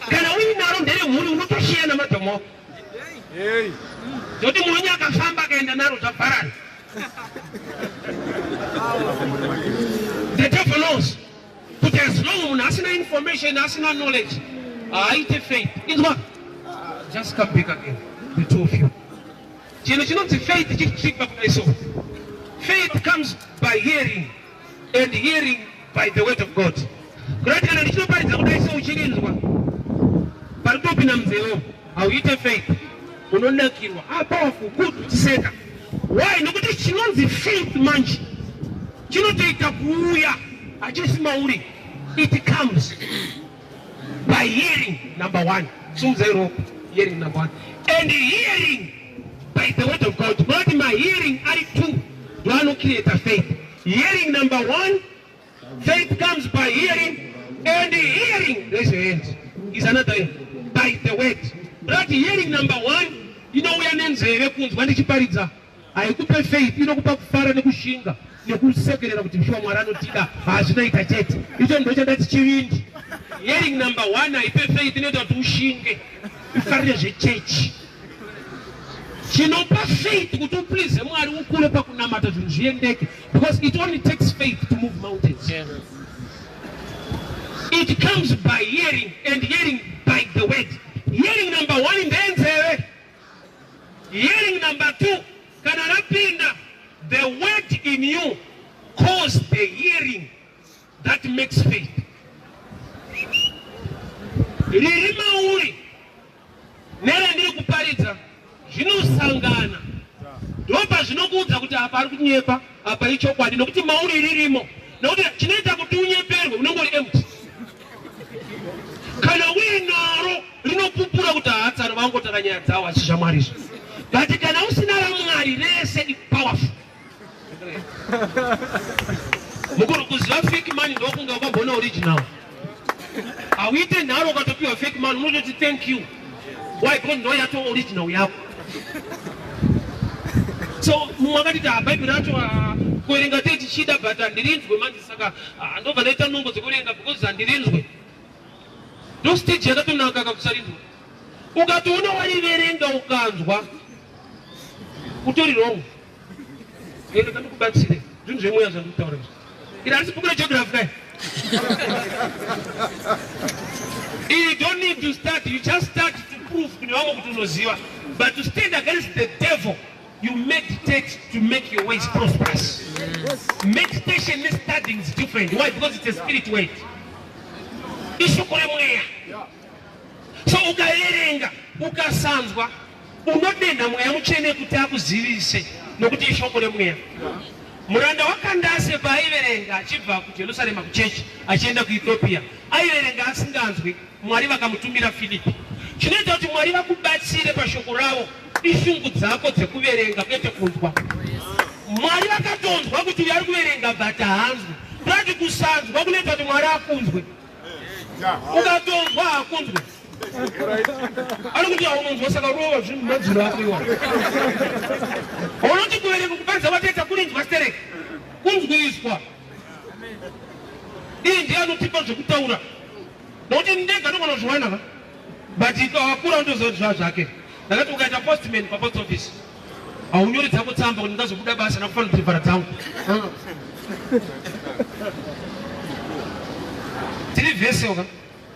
Kana uinaro, nderemhuri, unotoshiya namadhamu wako, zvokuti murume akafamba akaenda naro, zvabharana. The devil knows kuti as long munhu asina information, asina knowledge, haaite faith. Inzwa, just come back again, the two of you. Chinhu chinonzi faith chiri tricky kudai. So faith comes by hearing, and hearing by the word of God. Kurati kana ndichinoparidza kudai, so uchirinzwa pari kutopinda munzeve, hauite faith. Unonakirwa, ah, powerful, good, uchiseka. Why? Nokuti chinonzi faith manje chinotoita kuuya, hachisi mauri. It comes by hearing, number one. Sumudzai ruoko. Hearing, number one, and hearing by the word of God. Not my hearing ari two ndoanocreata faith. Hearing, number one. Faith comes by hearing, and hearing, raise your hand, is another, by the word. Right? Hearing, number one, inouya nenzeve. Kunzwa ndichiparidza haikupe faith, inokupa kufara nekushinga. Nekusekerera kuti shuwa Mwari anotida, hazvinoita chete. Icho ndo chandati chivindi. Hearing number one haipe faith, inoita kuti ushinge, ufarire zvechechi. Chinopa faith kuti uplease Mwari, ukure pakunamata, zvinhu zviendeke, because it only takes faith to move mountains. It comes by hearing, and hearing by the word. Hearing number one ndenzeve. Hearing number two, kana rapinda, the word in you cause the hearing that makes faith. Riri mauri nerandiri kuparidza zvinosangana, ndopa zvinokuudza kuti apa ari kunyepa, apa ichokwadi, nokuti mauri ririmo. Nokuti chinoita kuti unyeperwe, unenge uri empty. Kana uinaro, rinopupura kuti haatsano vangotara nyaya dzavo, asi zvaMwari izvo. But kana usina raMwari rese, ipowerful. Mukuru, kuziva fake money ndokunge wakamboona original. Hauite nharo ukatopiwa fake money, unototi thank you. Why? Because ndo yato original yako. So mumwe akatiti, "Bhaibheri racho, ah, kuverenga tei tichida, but handirinzwe manje, saka ah, ndobva ndaita nungo dzekuverenga because handirinzwe." Ndo stage yakatonaka kakusarinzwa. Ukatoona wariverenga ukanzwa, utori wrong. Ende kandikubatsire zvinhu zvemweya zvandikutaura izvi. Iri harisi bhuku regeography kai. You don't need to start, you just start to prove kune vamwe kuti unoziva. But to stand against the devil, you meditate to make your ways prosperous. Meditation nestudying is different. Why? Because it's a spirit word, ishoko remweya. So ukaverenga ukasanzwa, unodenha Mweya Mutsvene kuti akuzivise, nokuti ishoko remweya. Muranda waKandase paaiverenga achibva kuJerusarema kuchechi achienda kuEthiopia, aiverenga asinganzwi. Mwari vakamutumira Filipi. Chinoita kuti Mwari vakubatsire pashoko ravo ishungu dzako dzekuverenga, kwete kunzwa. Mwari vakatonzwa kuti uyu ari kuverenga but haanzwi. Kurati kusanzwa kunoita kuti Mwari akunzwe. Ukatonzwa, hakunzwe. Ari kuti haunonzwa, saka rova zvinhu madziro ako iwa. Unoti kuverenga, kuparidza kwatoita kurinzwa stereki, kunzwiswa. Iyi ndiye anotipa zvekutaura, nokuti ndega ndogona kuzviwana ka, but wakura undoziva kuti zvaa zvake. Ndakati ukaita postman papost office, haunyori dzako tsamba kuti ndingazobuda basa nakufanira kuti vhara dzangu tiri vhese ka.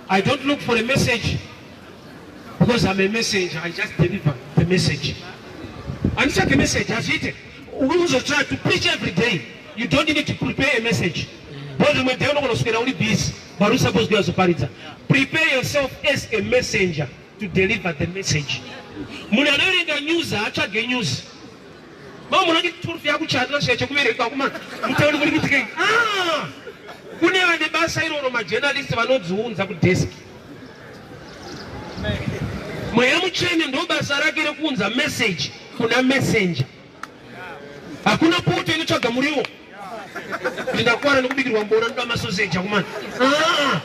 I don't look for a message because I'm a messenger. I just deliver the message. Handitsvage message, hazviite. Uzotry to preach every day, you don't need to prepare a message, because rimwe day unogona kuswera uri busy, but uri supposed kuyazoparidza. Prepare yourself as a messenger to deliver the message. Munhu anoverenga news haatsvage news. Mama, munoti 12 yakuchata, sviya chekuverenga kuma mutauri kuri kuitikei. Ah! Kune vane basa iroro, majournalist vanodziunza kudesk. Mweya Mutsvene ndo basa rake rekuunza message kuna messenger. Hakuna poto inotsvaga muriwo kuti ndakwara nekubikirwa mbora, ndoda masoseji akumana. Ah!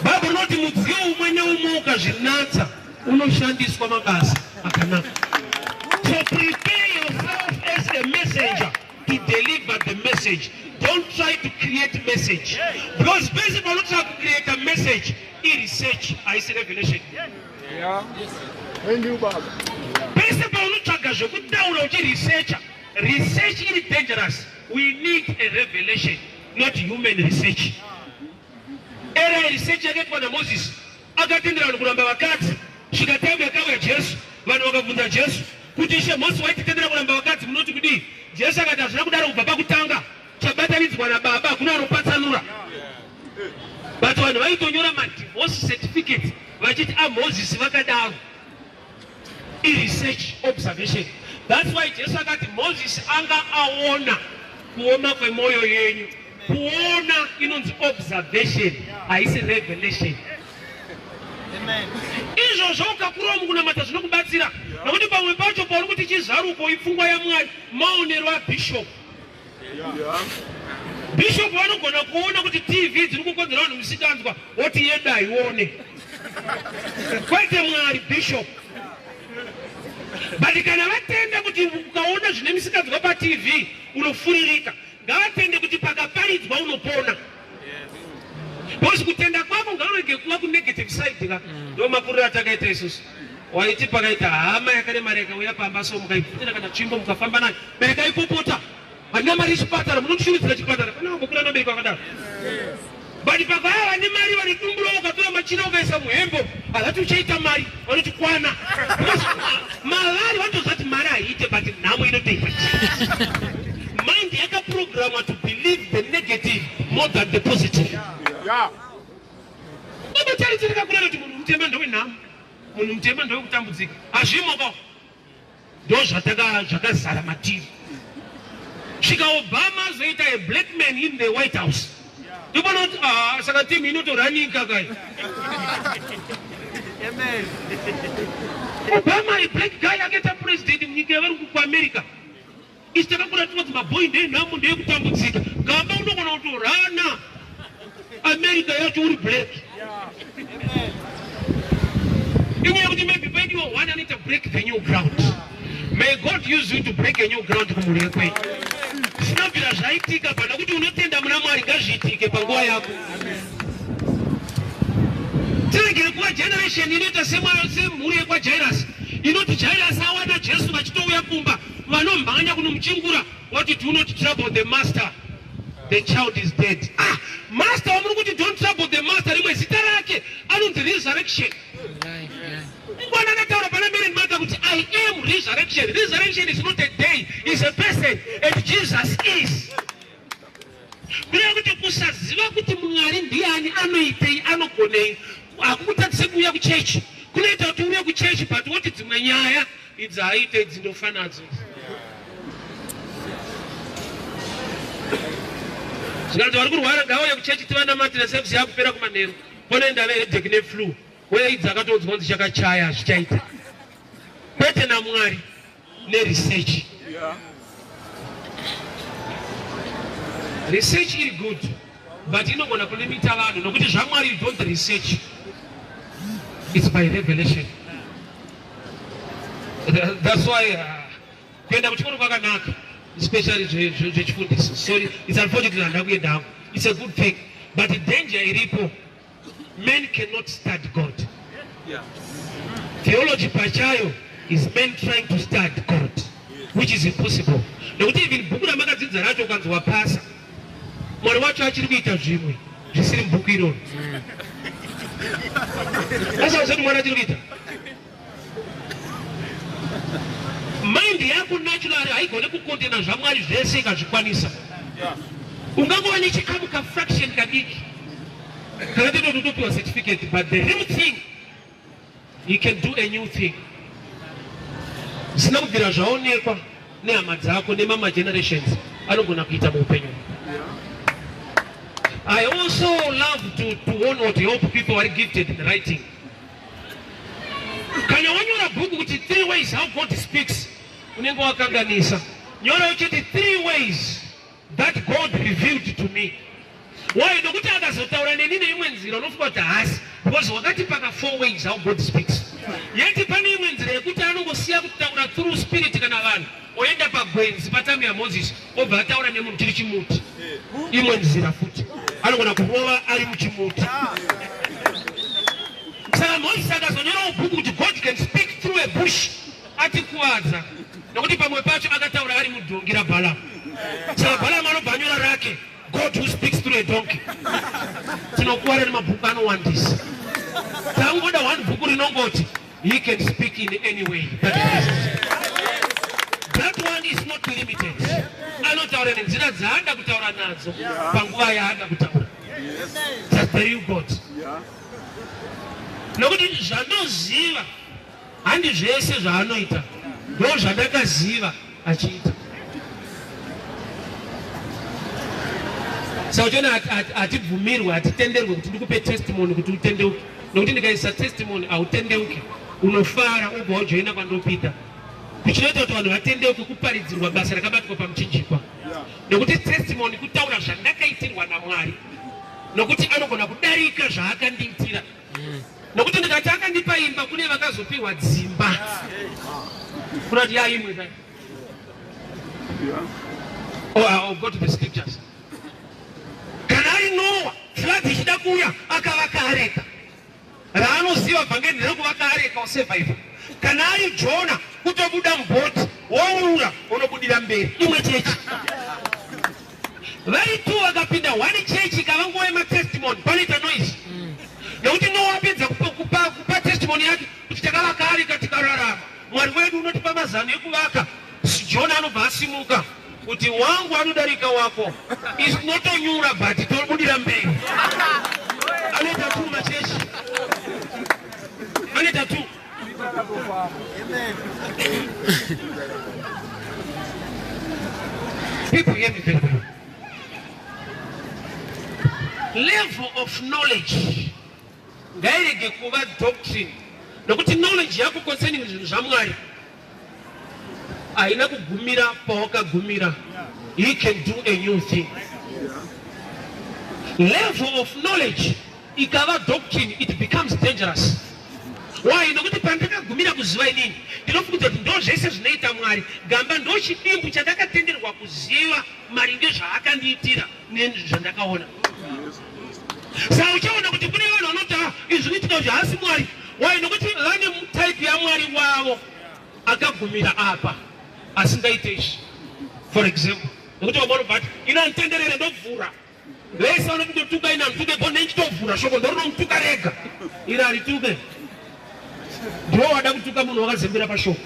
Bhaibheri rinoti mudziyo umwe neumwe ukazvinatsa unoshandiswa mabasa akanaka. So prepare yourself as a messenger to deliver the message. Don't try to create message, because pese panotry kucreate a message, iresearch, haisi revelation. Thank you, Baba. Pese paunotsvaga zvekutaura uchiresearcha, research iri dangerous. We need a revelation, not human research. Era yeresearch yakaitwa naMozisi, akatendera vanhu kuramba vakadzi. Svika time yakauya Jesu, vanhu vakabvunza Jesu kuti, "Ishe, Mosi waititendera kuramba vakadzi, munoti kudii?" Jesu akati, "Hazvina kudaro kubva pakutanga. Chabatanidzwa naBaba hakuna anopatsanura." But vanhu vaitonyora madivorce certificates vachiti aMozisi vakadaro. Iresearch, observation. That's why Jesu akati Mozisi anga aona kuoma kwemwoyo yenyu. Kuona inonzi observation, haisi revelation. Izvozvo ukakurawo mukunamata zvinokubatsira, nokuti pamwe pacho pauri kuti chizaruko, ipfungwa yaMwari, maonero abishop. Bishop vanogona kuona kuti TV dziri kukonzera vanhu musikanzwa, woti yedu haione. Kwete Mwari, bishop. But kana vatenda kuti ukaona zvine misikanzwa paTV unofuririka, ngavatende kuti pakaparidzwa unopona. Because kutenda kwako ngaurege kuva kunegative side ka. Ndo makuriro atakaita isusu. Waiti pakaita hama yakaremara ikauya pamba, so mukaiputira kana tsvimbo mukafamba nayo, bereka ipopota, "Handina mari yechipatara, munondishurudzira chipatara." Pana vambokura nabereki vakadaro. But pakauya vane mari, vane dumburo, ukatora machira ukaisa muhembo, havati uchaita mari, vanoti kwana. Because mavari vanotozati mari haiite, but nhamo inotoita. Mind yakaprogramwa to believe the negative more than the positive. Babataritirika kureva kuti munhu mutema ndewenhamo, munhu mutema ndewekutambudzika. Hazvimo ndo zvataka zvakazara matiri. Svika Obama azoita a black man in the White House, ndibona kuti, ah, saka timu inotoranika kai. Obama, a black guy, akaita president munyika yavari kuAmerica. Isi takakura tinoti mabhoi ndenhamo, ndeyekutambudzika. Gamba unogona kutorana America yacho uri black. Inyaya yekuti maybe paidiwa one anoita break the new ground. May God use you to break a new ground kumhuri yekwenyu. Zvinobvira zvaitika pana kuti unotenda muna Mwari, ngazviitike panguva yako. Tiregere kuva generation inoita semhuri yekwaJairus, inoti Jairus awana Jesu vachitouya kumba, vanomhanya kunomuchingura, wati, "Do not trouble the master, the child is dead." Ah, master wamuri kuti don't trouble the master, rimwe zita rake anonzi Resurrection. Mwana akataura pana Mary Martha kuti, "I am resurrection." Resurrection is not a day, is a person, and Jesus is. Kureva kuti kusaziva kuti Mwari ndiani, anoitei, anogonei, hakukutadzise kuuya kuchechi. Kunoita kuti uye kuchechi, but woti dzimwe nyaya idzi haite, idzi ndofa nadzo. Zvikanzi vari kurwara ngauye kuchechi tivanamatire. Service yakupera kumanheru, ponoenda veheadache neflu. Weidzi akatoudzwa kunzi chakachaya zvichaita kwete naMwari neresearch. Research iri good, but inogona kulimita vanhu, nokuti zvaMwari you don't research, it's by revelation. That's why kuenda kuchikoro kwakanaka, especially zvechifundisi. Sorry, it's unfortunate handa kuenda hangu. It's a good thing, but danger iripo, men cannot study God. Theology pachayo is men trying to study God, which is impossible, nekuti even bhuku ramakadzidza racho, ukanzi wapasa, Mwari wacho achiri kuita zvimwe zvisiri mubhuku iroro. Asauzoti Mwari achiri kuita. Mind yako naturally haigone kucontaina zvaMwari zvese ikazvikwanisa. Ungangova nechikamu, kafraction kadiki kana totopiwa certificate, but the real thing, he can do a new thing zvisina kubvira zvaonekwa nehama dzako nemama generations, anogona kuita muupenyu. I also love to warn or to help people who are gifted in writing. Kana wanyora bhuku kuti "Three Ways How God Speaks", unenge wakanganisa. Nyora uchiti "Three Ways That God Revealed to Me". Why? Nokuti akazotaura neni neimwe nzira, unofunga kuti haasi, because wakati paka "Four Ways How God Speaks". Yeti pane imwe nzira yekuti anongosiya kutaura through spirit kana vanhu, oenda pagwenzi patime yaMoses, obva ataura nemunhu chiri chimuti. Imwe nzira futi, anogona kurova ari muchimuti. Saka Moses akazonyorawo bhuku kuti "God Can Speak Through a Bush", atikuvadza, nokuti pamwe pacho akataura ari mudhongi raBhalamu. Saka Bhalamu anobva anyora rake, "God Who Speaks Through a Donkey". Tinokuwara nemabhuku anowandisa. Tangoda one bhuku rinongoti "He can speak in any way that pleases him." That one is not limited. Anotaura nenzira dzaada kutaura nadzo panguva yaada kutaura. That's the real God, nokuti zvandoziva handi zvese zvaanoita, ndo zvandakaziva achiita. Saka uchiona hatibvumirwe, hatitenderwe kuti ndikupe testimony kuti utendeuke, nokuti ndikaisa testimony hautendeuke, unofara ubva wajoina kwandopita. Kuchinoita kuti vanhu vatendeuke kuparidzirwa basa rakabatwa pamuchinjikwa, nokuti testimony kutaura zvandakaitirwa naMwari, nokuti anogona kudarika zvaakandiitira. Nokuti ndikati akandipa imba, kune vakazopiwa dzimba. Kurati yaimwe kai. Oh, I'll go to the scriptures. Kana ari Noah, flood ichida kuuya, akavaka areka. Raanoziva vhangeri nderekuvaka areka osurvive. Kana ari Jona, kutobuda mubhoti, wonyura, unobudira mberi. Imwe chechi. Vari two vakapinda one church ikava nguva yematestimony, panoita noise. Nekuti Noah apedza kupa testimony yake kuti takavaka areka tikararama. Mwari wedu unotipa mazano ekuvaka. Jona anobva asimuka kuti wangu anodarika wako. Isu tinotonyura but tobudira mberi. Anoita two machechi. Anoita two. People hear me very well. Level of knowledge ngairege kuva doctrine, nokuti knowledge yako concerning zvinhu zvaMwari haina kugumira pawakagumira. He can do a new thing. Level of knowledge ikava doctrine, it becomes dangerous. Why? Nokuti pandakagumira kuziva inini, ndinofungudza kuti ndo zvese zvinoita Mwari. Gamba ndo chidimbu chandakatenderwa kuziva maringe zvaakandiitira nezvandakaona. Saka uchaona kuti kune vanhu vanoti izvi zvinoitika kuti haasi Mwari. Why? Nokuti vane type yaMwari wavo akagumira apa, asingaite izvi. For example, nokuti vamwe vanobva ati ina nditenderere ndovhura vese vanokundotuka, ina ndituke ko nenditovhura shoko ndorinomutuka rega, iri harituke. Ndiwo wada kutuka munhu wakazembera pashoko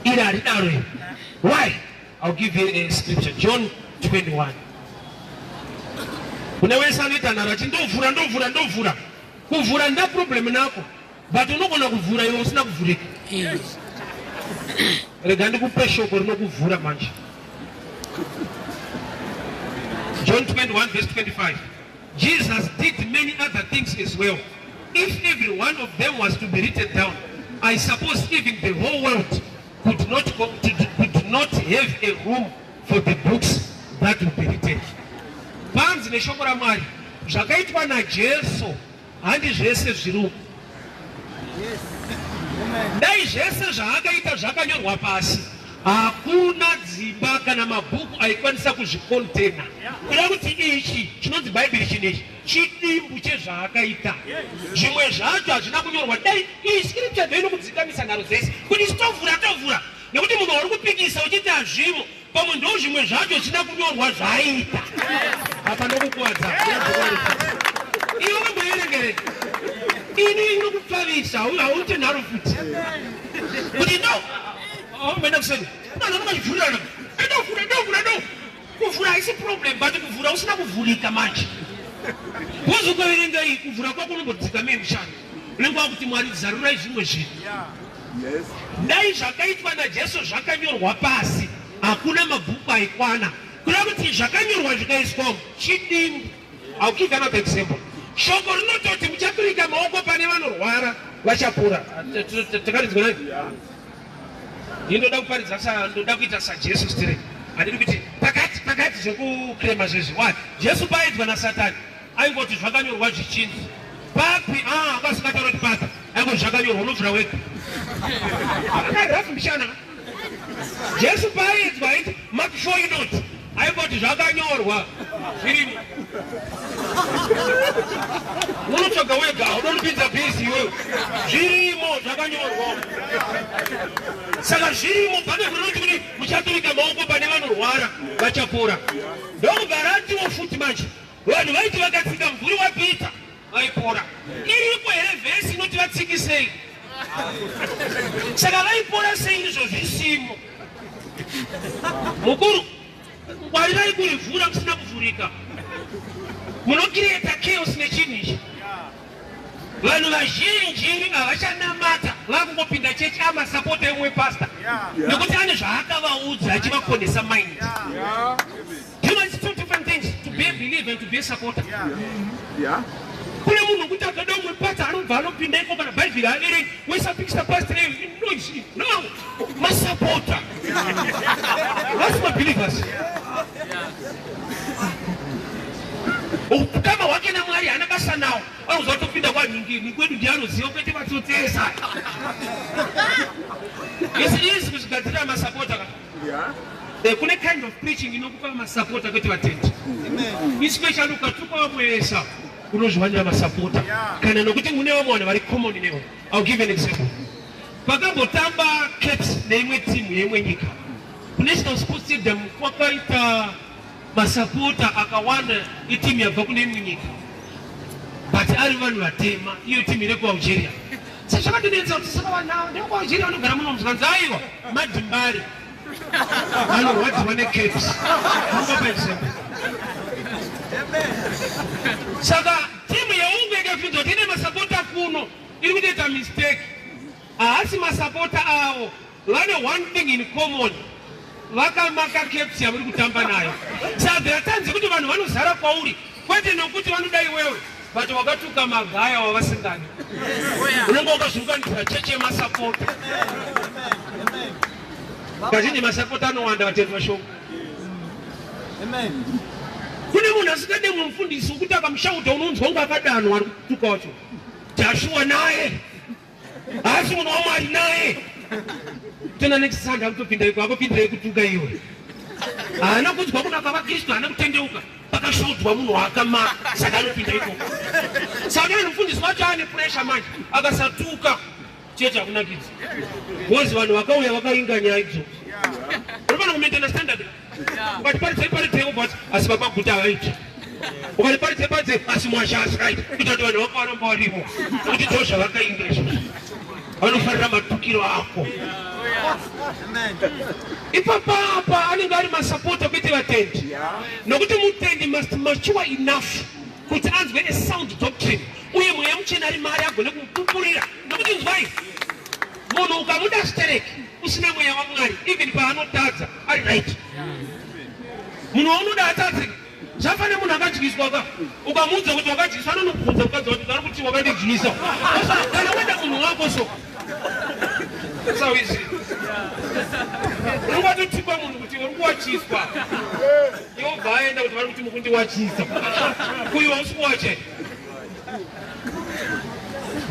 iri, haridaro iri. Why? I'll give you a scripture, John 21. Kune wese anoita nharo achi ndovhura ndovhura ndovhura, kuvhura nda problem nako, but unogona kuvhura iwe usina kuvhurika. Rega ndikupe shoko rinokuvhura manje. John 21 verse 25. Jesus did many other things as well. If every one of them was to be written down, I suppose even the whole world could not have a room for the books that would be written. Panzi neshoko raMwari, zvakaitwa naJesu handi zvese zviri uku. Dai zvese zvaakaita zvakanyorwa pasi, hakuna dzimba kana mabhuku aikwanisa kuzvikontena. Kuda kuti ichi chinonzi Bhaibheri chinechi chidimbu chezvaakaita, zvimwe zvacho hazvina kunyorwa. Dai iyi scripture ndo inokudzikamisa nharo dzese kuti tovhura tovhura, nekuti munhu wari kupikisa uchiti hazvimo, pamwe ndo zvimwe zvacho zvisina kunyorwa zvaaita. Apa ndokukuvadza iwe wamboerengere ini inokupfavisa, hauite nharo futi kuti no aumboenda kuseni vanhu vanokachivhurirana ndovhura ndovhura ndo kuvhura haisi problem, but kuvhura usina kuvhurika manje, because ukaverenga iyi kuvhura kwako unombodzika mie mushando unenge wakuti Mwari zarurai zvimwe zvinhu. Dai zvakaitwa naJesu zvakanyorwa pasi, hakuna mabhuku aikwana. Kuda kuti zvakanyorwa zvikaiswa chidimbu. I'll give another example. Shoko rinototi muchaturika maoko pane vanorwara vachapora. Takaridzwa nai. Ndoda kuparidza, ndoda kuita saJesu straight. Handidi kuti pakati pakati zvekukrema zvezvi. Why? Jesu paaidzwa naSatani aingoti zvakanyorwa zvichinzi papi. Ah, akasingataura kuti papi, aingoti zvakanyorwa, unovhura wega. Akarafu mishana. Jesu paaidzwa aiti Mark 4 inoti aingoti zvakanyorwa zvirimo, unotsvaga wega, unonipinza busy iwewe. Zvirimo, zvakanyorwa. Saka zvirimo, Bhaibheri rinoti kuti muchaturika maoko pane vanorwara vachapora. Ndokubva ratiwo futi manje vanhu vaiti vakatsika mvuri waPita vaipora. Iripo here vhesi inoti vatsikisei? Saka vaipora sei izvo zvisimo? Mukuru, ngwarirai kurivhura musina kuvhurika. Munocreata chaos nechinhu ichi. Vanhu vazhinji havachanamata, vakungopinda chechi amasapota emumwe pasta nekuti ane zvaakavaudza achivakonesa mind. Do you know it's two different things to be a believer and to be a supporter? Kune munhu wekuti akada umwe pasta anobva anopinda iko, kana Bhaibheri averengi, wesapikisa pastor noise. No, masapota vasi mabelievers. Ukama hwake naMwari haana. basa nawo. Vanoziva kutopinda kwanhingini kwedu ndiye anoziva kwete vatsotsesa. It's easy kuzvigadzirira masapota ka. Eh, kune kind of preaching inokupa masapota kwete vatendi. Especially ukatuka vamwe unozviwanira masapota. Kana nokuti mune vamwe vanhu vari common newe. I'll give an example. Pakambotamba Caps neimwe timu yeimwe nyika. KuNational Sports Stadium kwakaita masapota akawanda etimu yabva kune imwe nyika. But ari vanhu vatema, iyo timu iri kuAlgeria. Saka zvakandinetsa kuti saka vanhu ava ndevekuAlgeria vanogara muno zvikanzi aiwa madhimbari vanorwadziwa neCaps. Ndinopa example. Saka timu yeUngwe ikafunza kuti ine masapota kuno iri kutoita mistake. Haasi masapota avo, vane one thing in common, vakamaka Caps yavuri kutamba nayo. Saka there are times yekuti vanhu vanozara kwauri kwete nokuti vanoda iwewe, but wakatuka magaya wavasingadi. Unenge wakazviunganidzira chechi yemasapota. Kazhinji masapota anowanda, vatendi vashoma. Kune munhu asingade mumwe mufundisi wekuti akamushauta unonzwa kunge akadanwa ari kutuka wacho. Joshua naye haasi munhu waMwari naye. Tona next Sunday akutopinda iko, akupindirei kutuka iwe. Haana kunzwa kunaka vaKristu, haana kutendeuka. Pakashaudzwa munhu waakamaka, saka anopinda ikoko. Saka unoona mufundisi wacho ane pressure manje, akasatuka chechi hakunakidzi. Because vanhu vakauya vakainga nyaya idzodzo. Unofanira kumaintaina standard. Ukati paridzei paridzei wobva wati asi baba Guta havaiti. Ukati paridzei paridzei asi mwasha asikaiti. Kuita kuti vanhu vako varamba varimo. Nokuti ndo zvavakainga izvozvo. Vanofarira matukiro ako. Ipapapa anenge ari masapota kwete vatendi. Nokuti mutendi must mature enough kuti anzwe a sound doctrine uye mweya muchena ari maari agone kumupupurira. Nokuti nzwai, munhu ukamuda stereki usina mweya waMwari, even paanotadza ari right. Munhu waunoda atadze zvafanira munhu akadyiswa ka, ukamuudza kuti wakadyiswa anonobvunza mukadzi wacho vari kuti wakandidyisa. Kana wada munhu wako so sawizi unenge watotipa munhu kuti uri kuwachiswa, iwe ubva aenda kuti vari kuti mukundiwachisa, kuiwa usi kuwacha.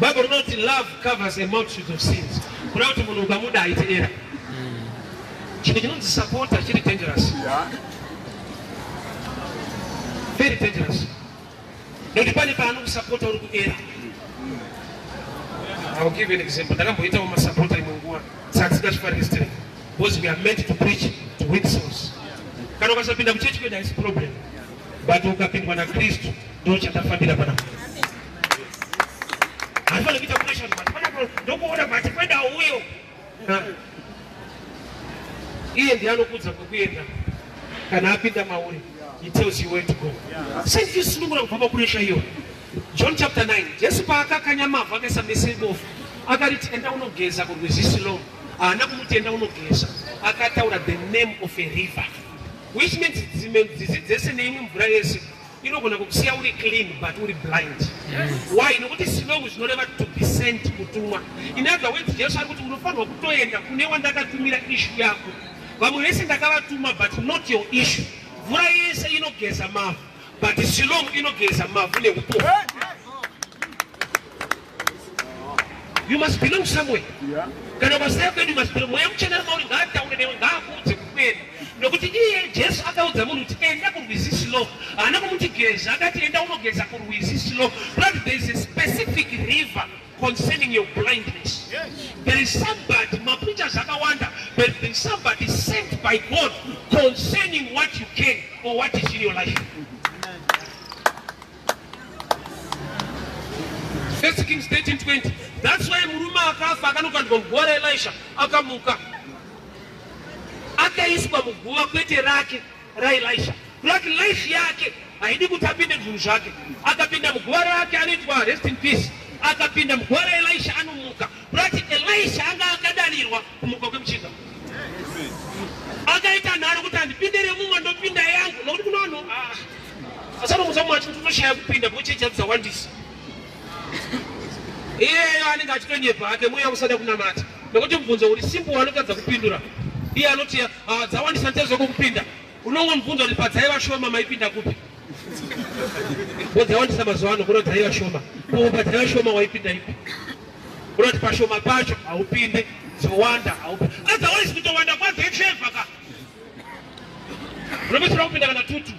Bible rinoti love covers a multitude of sins. Kuda kuti munhu ukamuda haiti era. Chinhu chinonzi supporter chiri dangerous. Very dangerous. Nekuti pane paanokusapota uri kuera. I will give you an example. Ndakamboitawo masapota imwe nguva. Saka tisingazvifariri sterek. Because we are meant to preach to win souls. Kana ukasapinda kuchechi kwedu haisi problem. But ukapindwa naKristu ndo chatafambira panapa. Hatifaniri kuita pressure but panapa ndokuona but kwenda uyo. Iye ndiye anokuudza kwekuenda. Kana apinda mauri, he tells you where to go. Sei tichisunungura kubva papressure iyo? John chapter 9, Jesu paakakanya mavhu akaisa meso ebofu, akariti enda unogeza kurwizi Siloam. Haana kumuti enda unogeza, akataura the name of a river, which means dzimwe nzizi dzese neimwe mvura yese inogona kukusiya uri clean but uri blind. Why? Nokuti Siloam zvinoreva to be sent, kutumwa. In other words, Jesu ari kuti unofanirwa kutoenda kune wandakatumira issue yako. Vamwe vese ndakavatuma but not your issue. Mvura yese inogeza mavhu, but Siloam inogeza mavhu neupofu. You must belong somewhere. Kana ukasaya kwedu, you must belong. Mweya muchena ari mauri ngaataure newe, ngaakuudze kukwenda. Nokuti iye Jesu akaudza munhu kuti enda kurwizi Siloam. Haana kumuti geza, akati enda unogeza kurwizi Siloam. But there is a specific river concerning your blindness. There is somebody, mapreachers akawanda, but there is somebody sent by God concerning what you can or what is in your life. First Kings 13:20. That's why murume akafa akanokandwa muguva raElisha akamuka. Akaiswa muguva kwete rake, raElisha. Kurati life yake haidi kuti apinde zvinhu zvake. Akapinda muguva rake anoitwa rest in peace. Akapinda muguva raElisha anomuka. Kurati Elisha anga akadanirwa kumuka kwemuchinda. Akaita nharo kuti handipinde remumwe ndopinda yangu nokuti kuno vanhu asanomutsa mumwe achiti toshaya kupinda kuchechi dzawandisa. Iyeyo anenge achitonyepa hake mweya usada kunamata nokuti mubvunzo uri simple waanotadza kupindura. Iye anoti dzawandisa nditezoko kupinda. Unongomubvunza kuti padzaiva shoma maipinda kupi? Wodzawandisa mazuva ano, kuno dzaiva shoma. Kupa dzaiva shoma waipinda ipi? Unoti pashoma pacho haupinde, dzowanda haupinde. Otherwise kutowanda kwadzo ifevha ka. Unopedzisira kupinda kana tutu.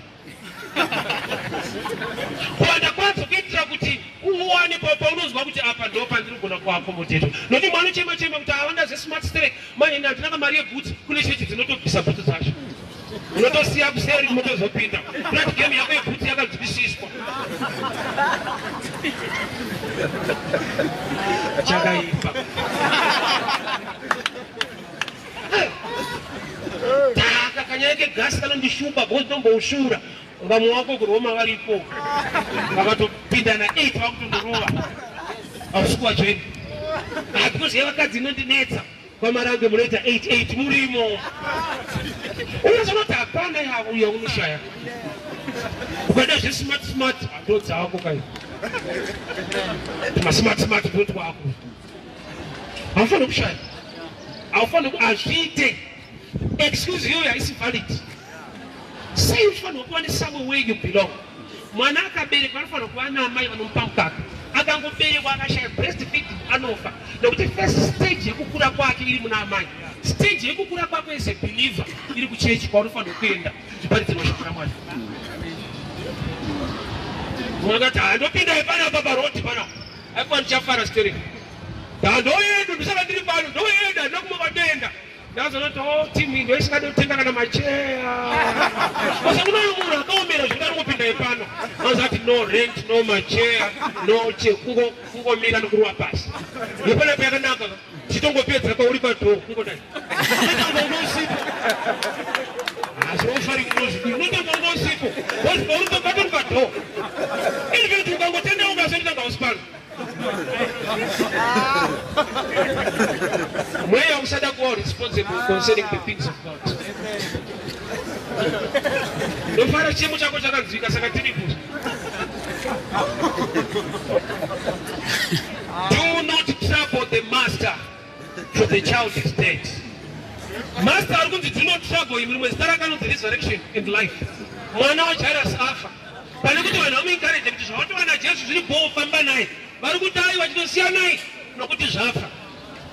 Kuwanda kwadzo kuitira kuti uwane paunonzwa kuti apa ndo pandinogona kuakomodhetwa. Nokuti mwana chema chema kuti awanda zvesmart sterek, manje ini handina mari yebhutsu, kune chechi dzinotobvisa bhutsu dzacho. Unotosiya kuseri motozopinda. Kuti game yako yebhutsu yakanzwisiswa. Chakaipa. Taka kanyaya kegasi kanondishupa because ndomboushura. Vamwe wako kuRoma varipo vakatopinda na 8 vakutondorova. Hausi kuvajoina. Because yevakadzi inondinetsa. KwaMarange munoita 88 murimo. Unozonoti hapana yauya unoshaya. Ukada zvesmart smart ndo dzako kai. Masmart smart ndo twako. Haufaniri kushaya. Haufaniri hazviite. Excuse iyoyo haisi valid. Sei uchifanirwa kuva nesomewhere where you belong? Mwana akaberekwa anofanirwa kuva naamai vanomupa mukaka. Akangoberekwa akashaya breast feeding anofa, nekuti first stage yekukura kwake iri muna amai. Stage yekukura kwako as a believer iri kuchechi kwaunofanirwa kuenda uchiparidzirwa shoko raMwari. Mwana akati handopinda panapa parodi panapa, aiwa ndichafara stereki. Ndoenda ndisaka ndiri pano, ndoenda ndinokumba kwandoenda. Ndazonoti oh team iyi ndoisingade kutenga kana macheya. Basa kuno munhu akaomera zvekuti ari kupinda ipano. Azati no rent, no macheya, no che kungo kungomira nokuruwa pasi. Yepana yakanaka chitongopedza kwauri padhoo kungodai. Unotanga unge usipo. Asi ufari kunozvidii. Unotanga unge usipo. Because pauri patori padhoo. Even ukangotendeuka senditanga usipano. Mweya usada kuva responsible concerning the things of God. Ndofara chiemo chako chakanzwika saka tiripo. Do not trouble the master for the child is dead. Master ari kunzi do not trouble him, rimwe zita rakanonzi resurrection and life. Mwana waJairus afa. Pane kuti vanhu vamuencourage kuti zvawatova naJesu zviri bhoo famba naye, vari kuti aiwa chitosiyanai nokuti zvafa.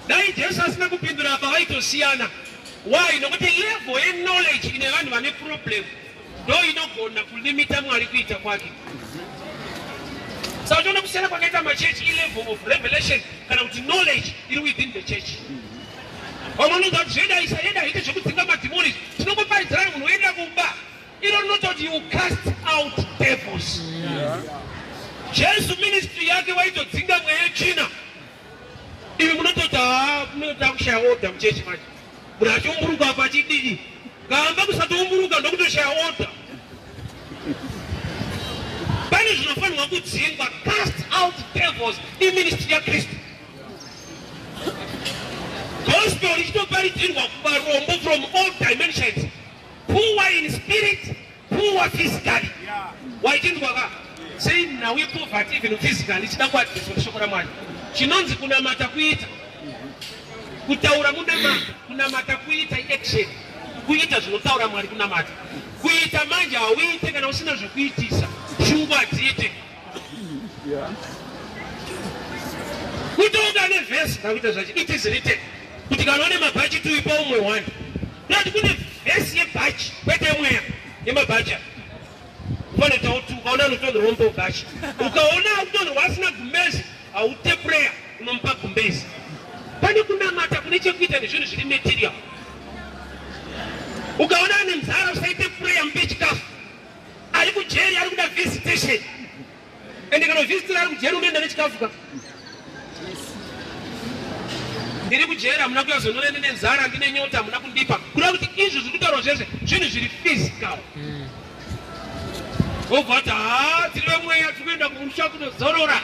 Dai Jesu asina kupindura apa vaitosiyana. Why? Nokuti level yeknowledge ine vanhu vane problem ndo inogona kulimita Mwari kuita kwake. Saka uchiona kusiyana kwakaita machechi ilevel of revelation kana kuti knowledge iri within the church. Vamwe vanoudza kuti zveda isa yeda ite zvekudzinga madhimoni, tinongoparidzirana munhu oenda kumba. Iro rinototi you cast out devils. Jesu ministry yake waitodzinga mweya yetsvina. Ivi munototi haa munoda kushaya order muchechi manje. Munhu achiumburuka apa achidii? Kamba kusatoumburuka ndokutoshaya order. Pane zvinofanirwa kudzingwa, cast out devils iministry yaKristu. Gospel richitoparidzirwa kuvarombo from all dimensions. Poor in spirit, poor physically. Waichinzwa ka? Sei nhau yepoverty even physically ichida kuadreswa neshoko raMwari. Chinonzi kunamata kuita. Kutaura munamata, kunamata kuita action. Kuita zvinotaura Mwari kunamata. Kuita manje hauite kana usina zvekuitisa. Shungu hadziite. Kutonga nevhesi ndakuita zvacho. It is written. Kuti kana une mabhachi tuipa umwe one. Ndati kune vhesi yebhachi kwete mweya yemabhachi. Unoita kuti ukaona anotonherwa unopa bhachi. Ukaona akutonherwa asina gumbezi haute prayer unomupa gumbezi. Pane kunamata kune chekuita nezvinhu zviri material. Ukaona ane nzara usaite prayer mupe chikafu. Ari kujeri ari kuda visitation. Ende kana visitor ari kujeri unoenda nechikafu ka. Ndiri kujeri hamuna kuyazonora ndine nzara ndine nyota hamuna kundipa. Kuda kuti izvi zviri kutaurwa zvese zvinhu zviri physical. Wobva wati haa tiri vemweya tiri kuenda kumusha kunozorora.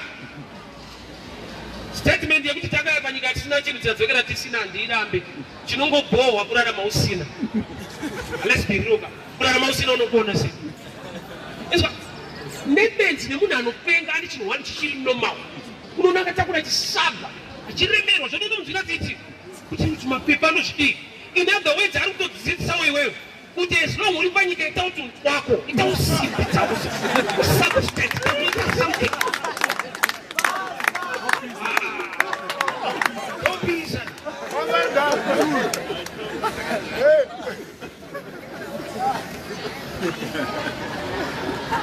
Statement yekuti takauya panyika tisina chinhu tichadzokera tisina handiirambe. Chinongobhohwa kurarama usina. Let's be real. Kurarama usina unopona sei? Izwa nebenzi nemunhu anopenga ane chinhu wani chichiri normal. Unoona akatakura chisaga achiremerwa zvototomunzwira tsitsi kuti mapepa anozvidii. In other words ari kutodzidzisawo iwewe. Kuti as long uri panyika ita kuti twako, ita usimbi, ita substance, ita something. Topisa.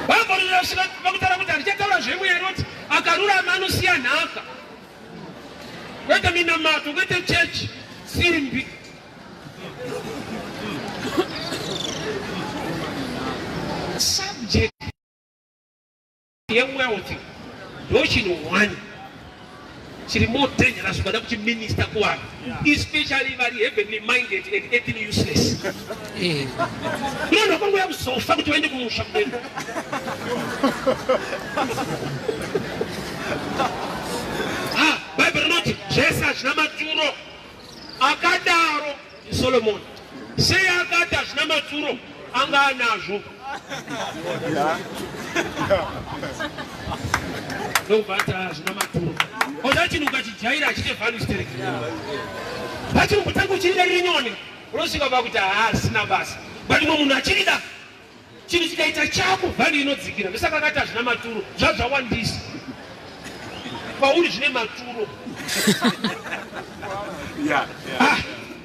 Bhaibheri rinosvika pakutaura kuti handichataura zvemweya rinoti akarurama anosiya nhaka. Kwete minamato, kwete chechi, simbi. Subject yewealth ndochinhu one chiri more dangerous ukada kuchiminista kuvanhu, especially vari heavenly minded and earthly useless. Unoona kwanguya kuzofa kuti vaende kumusha kudenga. Ah, Bhaibheri rinoti zvese hazvina maturo. Akadaro Solomon. Sei akati hazvina maturo? Anga anazvo. Ndokubva ati hazvina maturo. Oda chinhu ukachijaira hachite value sterek. Pachimbotanga uchirida riri nyone, unosvika pakuti haasina basa. But mumwe munhu achirida, chinhu chikaita chako value inodzikira. Ndosaka akati hazvina maturo, zvazvawandisa kwauri zvine maturo. Ah,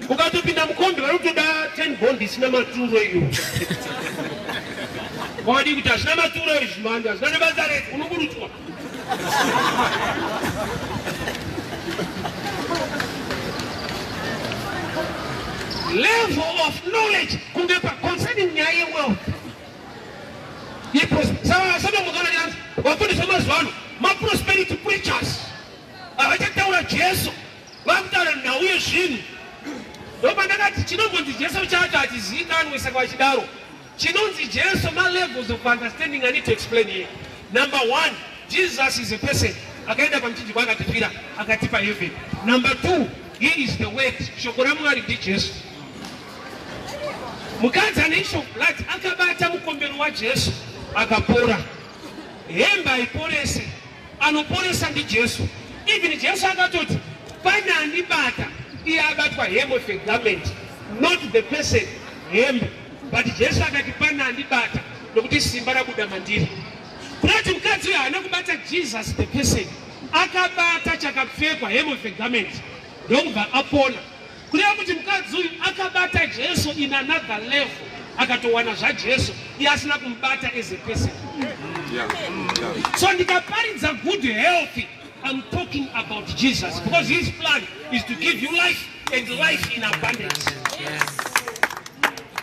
ukatopinda mukombi vari kutoda 10 bond isina maturo iyo. Wadii kuti hazvina maturo izvi manje, hazvina nebasa rese, unoburutswa. Level of knowledge kunge pa concerning nyaya yewealth. Yeprosperity. Vafundisi vemazuva ano maprosperity preachers havachataura Jesu, vakutaura nhau yezvinhu. Ndopandakati chinombonzi Jesu chacho hachizivikanwe, saka vachidaro chinonzi Jesu ma levels of understanding I need to explain here. Number one, Jesus is a person akaenda pamuchinjikwa akatifira akatipa heaven. Number two, he is the word. Shoko raMwari ndiJesu. Mukadzi ane issue of blood akabata mukombero waJesu akapora. Hembe haiporese, anoporesa ndiJesu. Even Jesu akatoti pane andibata, iye abatwa hem of a garment, not the person hembe. But Jesu akati pane andibata nokuti simba rabuda mandiri. Kurati mukadzi uyu haana kubata Jesus the person, akabata chakapfekwa hem of a garment ndokubva apona. Kureva kuti mukadzi uyu akabata Jesu in another level, akatowana zvaJesu iye asina kumubata as a person. So ndikaparidza good health, I'm talking about Jesus because his plan is to give you life and life in abundance.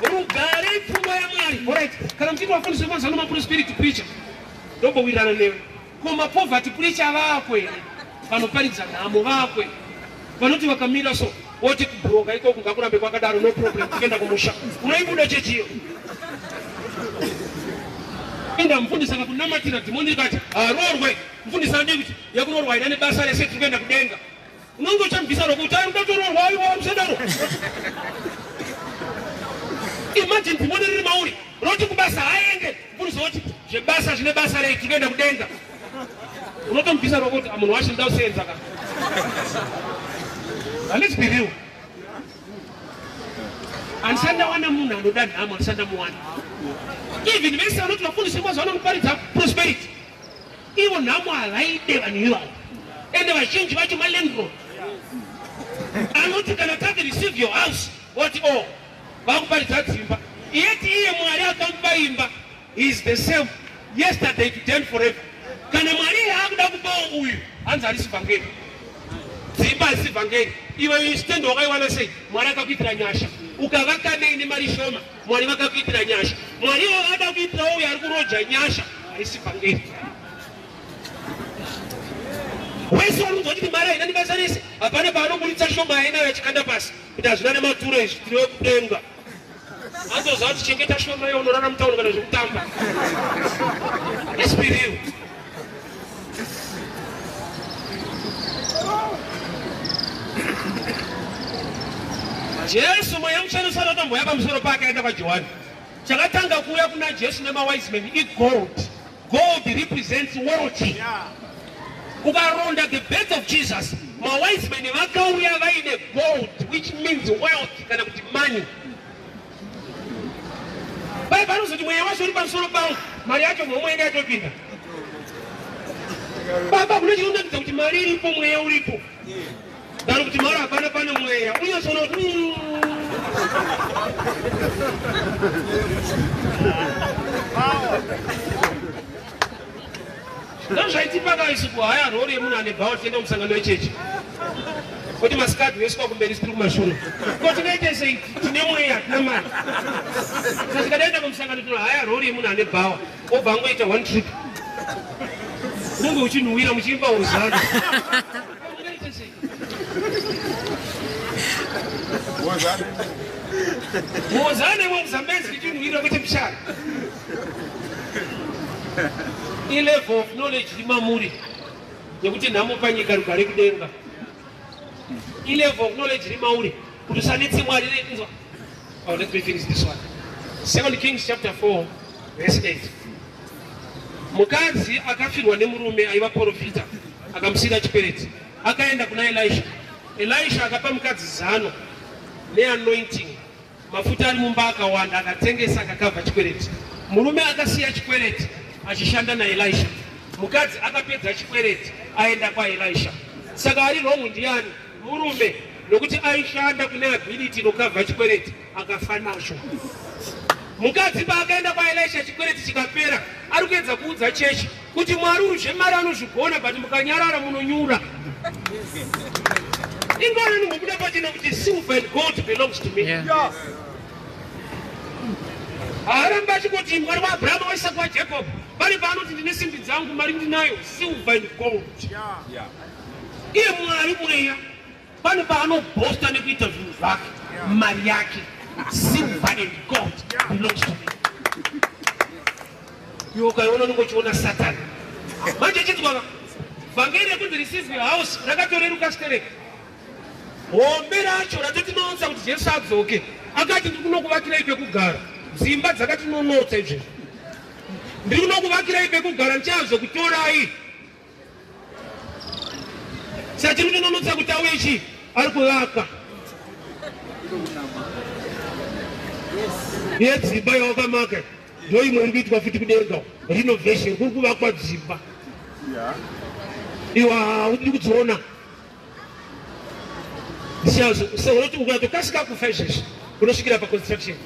Rugare pfungwa yaMwari. Alright, kana muchiti wafundiswa mazuva ano maprosperity preacher, ndombowirirana newe. Ko mapoverty preacher vako here? Vanoparidza nhamo vako here? Vanoti vakamira so woti kubroka ikoko ngakurambe kwakadaro, no problem, tikuenda kumusha. Unoibuda chechi iyo. Inda mufundisi akakunamatira dhimoni rikati haroorwe. Mufundisi andi kuti yekuroorwa haina nebasa rese, tiri kuenda kudenga. Unonge uchamubvisa rokuti ari kuda kutoroorwa, aiwa musadaro. Imagine dhimoni riri mauri roti kubasa haende, mufundisi woti zvebasa zvine basa rei, tiri kuenda kudenga. Unotomubvisa rokuti munhu wacho ndoda kusenza ka. Let's be real. Handisati ndawana munhu anoda nhamo, handisati ndamuwana. Even vese vanoti vafundisi vemazuva ano vanoparidza prosperity, ivo nhamo havaide vanhu ivavo. Ende vazhinji vacho malandlord anoti kana tati receive your house, woti oh, vakuparidza dzimba. Yet iye Mwari akamupa imba, he is the same yesterday, today and forever. Kana Mwari iye akuda kupawo uyu, hanzi harisi vhangeri. Dzimba harisi vhangeri. Iwe stand wakaiwana sei? Mwari akakuitira nyasha. Ukavaka nei nemari shoma? Mwari vakakuitira nyasha. Mwari iwo ada kuitirawo uyu ari kuroja nyasha, haisi vhangeri. Wese unonzwa kuti mari haina nebasa rese, hapana paanoburitsa shoma ainayo achikanda pasi kuti hazvina nematuro izvi, tiri vekudenga. Andoziva kuti chengeta shoma iyo unorara mutauni kana zvekutamba. Let's be real. Jesu mweya mutsvene usati watomboya pamusoro pake aenda kwaJohani. Chakatanga kuuya kuna Jesu nemawise men igold. Gold represents wealth. Ukaronda the birth of Jesus, mawise men vakauya vaine gold, which means wealth kana kuti money. Pai panozoti mweya wacho uri pamusoro pangu, mari yacho mhomwe yanga yatopinda. Baba, kune chinonakidza kuti mari iripo, mweya uripo. Daro kuti mari hapana, pane mweya. Unyatsoona kuti ndozvaitipaka isu kuhaya rori yemunhu ane bhawa tienda kumusangano wechechi kuti masikati weswa kumberi sitiri kumashure ko tinoite sei? Tine mweya, tina mari. Saka tikadaenda kumusangano tinohaya rori yemunhu ane bhawa, obva angoita one trip, unenge uchinhuwira muchiimba hozana. Ungaite sei? Hozana imwe muzambezi ichinhuwira kuti mushara. I-level of knowledge rimamuri yekuti nhamo panyika, rugare kudenga. I-level of knowledge rimauri kuti usanetse Mwari inzwa. Oh, let me finish this one. Second Kings chapter 4 verse 8. Mukadzi akafirwa nemurume aiva profita, akamusiyira chikwereti, akaenda kuna Elisha. Elisha akapa mukadzi zano neanointing. Mafuta ari mumba akawanda, akatengesa, akakavha chikwereti. Murume akasiya chikwereti achishanda naElisha. Mukadzi akapedza chikwereti aenda kwaElisha. Saka ari wrong ndiani? Murume, nokuti aishanda kune ability inokavha chikwereti, akafa nacho. Mukadzi paakaenda kwaElisha chikwereti chikapera, ari kuedza kuudza chechi kuti Mwari uri zvemari anozvigona, but mukanyarara munonyura. Ingona nimbobuda pachena kuti silver and gold belongs to me. Haaramba achingoti Mwari waAbrahama, waIsaka, waJacob. Pari paanoti ndine simbi dzangu, mari ndinayo, silver and gold. Iye Mwari mweya, pane paanoboasta nekuita zvinhu zvake, mari yake. Silver and gold belongs to me. Iwe ukaiona unenge uchiona Satani. Manje chinzwaka, vhangeri rekunzi receive your house rakatoreruka stereki. Hombe racho ratotinonotsa kuti Jesu adzoke. Akati ndiri kunokuvakirai pekugara. Dzimba dzakatinonotsa izvezvi. Ndiri kunokuvakirai pekugara, ndichazokutorai. Saka tiri kutononotsa kuti auye chii? Ari kuvaka yedzimba yawakamaka, ndo imwe iri kuitwa futi kudenga, renovation, kuri kuvakwa dzimba. Iwa haudi kudziona. Unoti ukatokasika kufa izvezvi unosvikira paconstruction,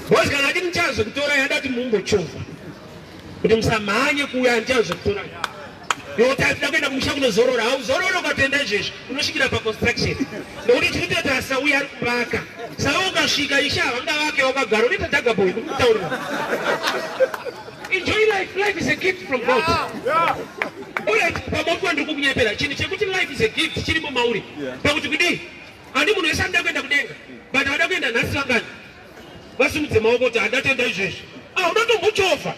because kana achiti ndichazokutorai, adati mumbochovha kuti musamhanye kuuya, ndichazokutorai. Iwe tida kuenda kumusha kunozorora, hauzorora. Ukatenda izvezvi unosvikira paconstruction, nokuti tiri kutoita sauya ari kuvaka. Saka ukasvika ishe havangavake wakagara, unoita dhagaboy kutaurira. Enjoy life. Life is a gift from God. Alright, pamakuwa ndiri kukunyepera chinhu chekuti life is a gift chirimo mauri. Pakuti kudii, handi munhu wese anoda kuenda kudenga, but vada kuenda nhasi vangani? Vasimudze maoko kuti handatenda izvezvi. Ah, unotombochovha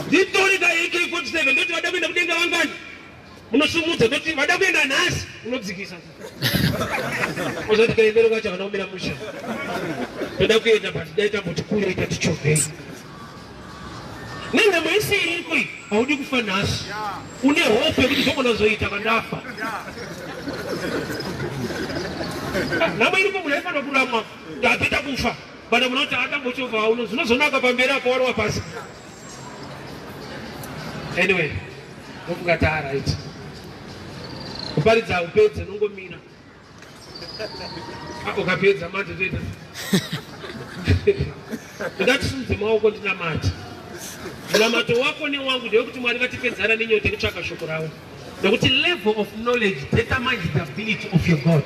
nditori ka AK47. Ndoti vada kuenda kudenga vangani? Munosimudza. Ndoti vada kuenda nhasi? Unodzikisa ozoti kaendero kacho kana kumira musha. Toda kuenda, but dai tamboti kurei, tatichovhei nenhamo yese iriko iyi. Haudi kufa nhasi, une hope yekuti zvogona zoita kandafa. Nhamo iripo, munhu aifanira kuramwa, ndapeta kufa, but munoti adambochovha uno, zvinozonaka pamberi apo warwa pasi. Anyway, ndofunga taaright. Kuparidza upedze, nongomira. Ah, ukapedza manje toita ndingatisumudze maoko ndinamati. Munamato wako newangu ndewekuti Mwari vatipedzana nenyota yekutsvaka shoko ravo, nekuti level of knowledge determines the ability of your God.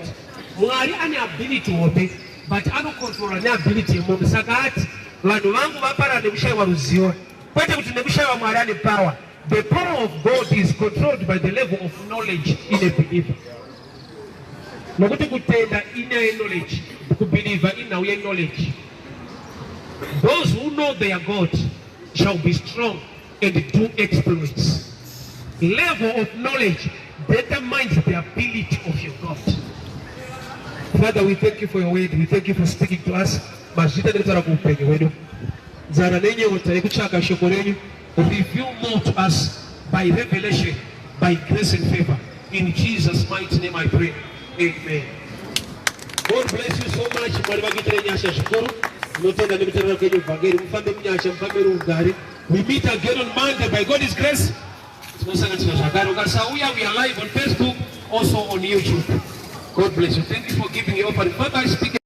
Mwari ane ability hombe, but anocontrola neability yemunhu. Saka ati vanhu vangu vaparara nekushayiwa ruzivo, kwete kuti nekushayiwa Mwari ane power. The power of God is controlled by the level of knowledge in a believer, nokuti kutenda inyaya yeknowledge, kubelieva inhau yeknowledge. Those who know their God shall be strong and do exploits. Level of knowledge determines the ability of your God. Father, we thank you for your word. We thank you for speaking to us. Mazvita nekutaura kuupenyu hwedu. Nzara nenyota yekutsvaka shoko renyu. Reveal more to us by revelation, by grace and favor. In Jesus' mighty name I pray. Amen. God bless you so much. Mwari vakuitire nyasha zvikuru. Tinotenda nekuteerera kwenyu vhangeri. Mufambe munyasha, mufambe rugare. We meet again on Monday by God's grace. Tinosanganiswa zvakare. Ukasauya, we are live on Facebook, also on YouTube. God bless you. Thank you for giving your offering. Father, I speak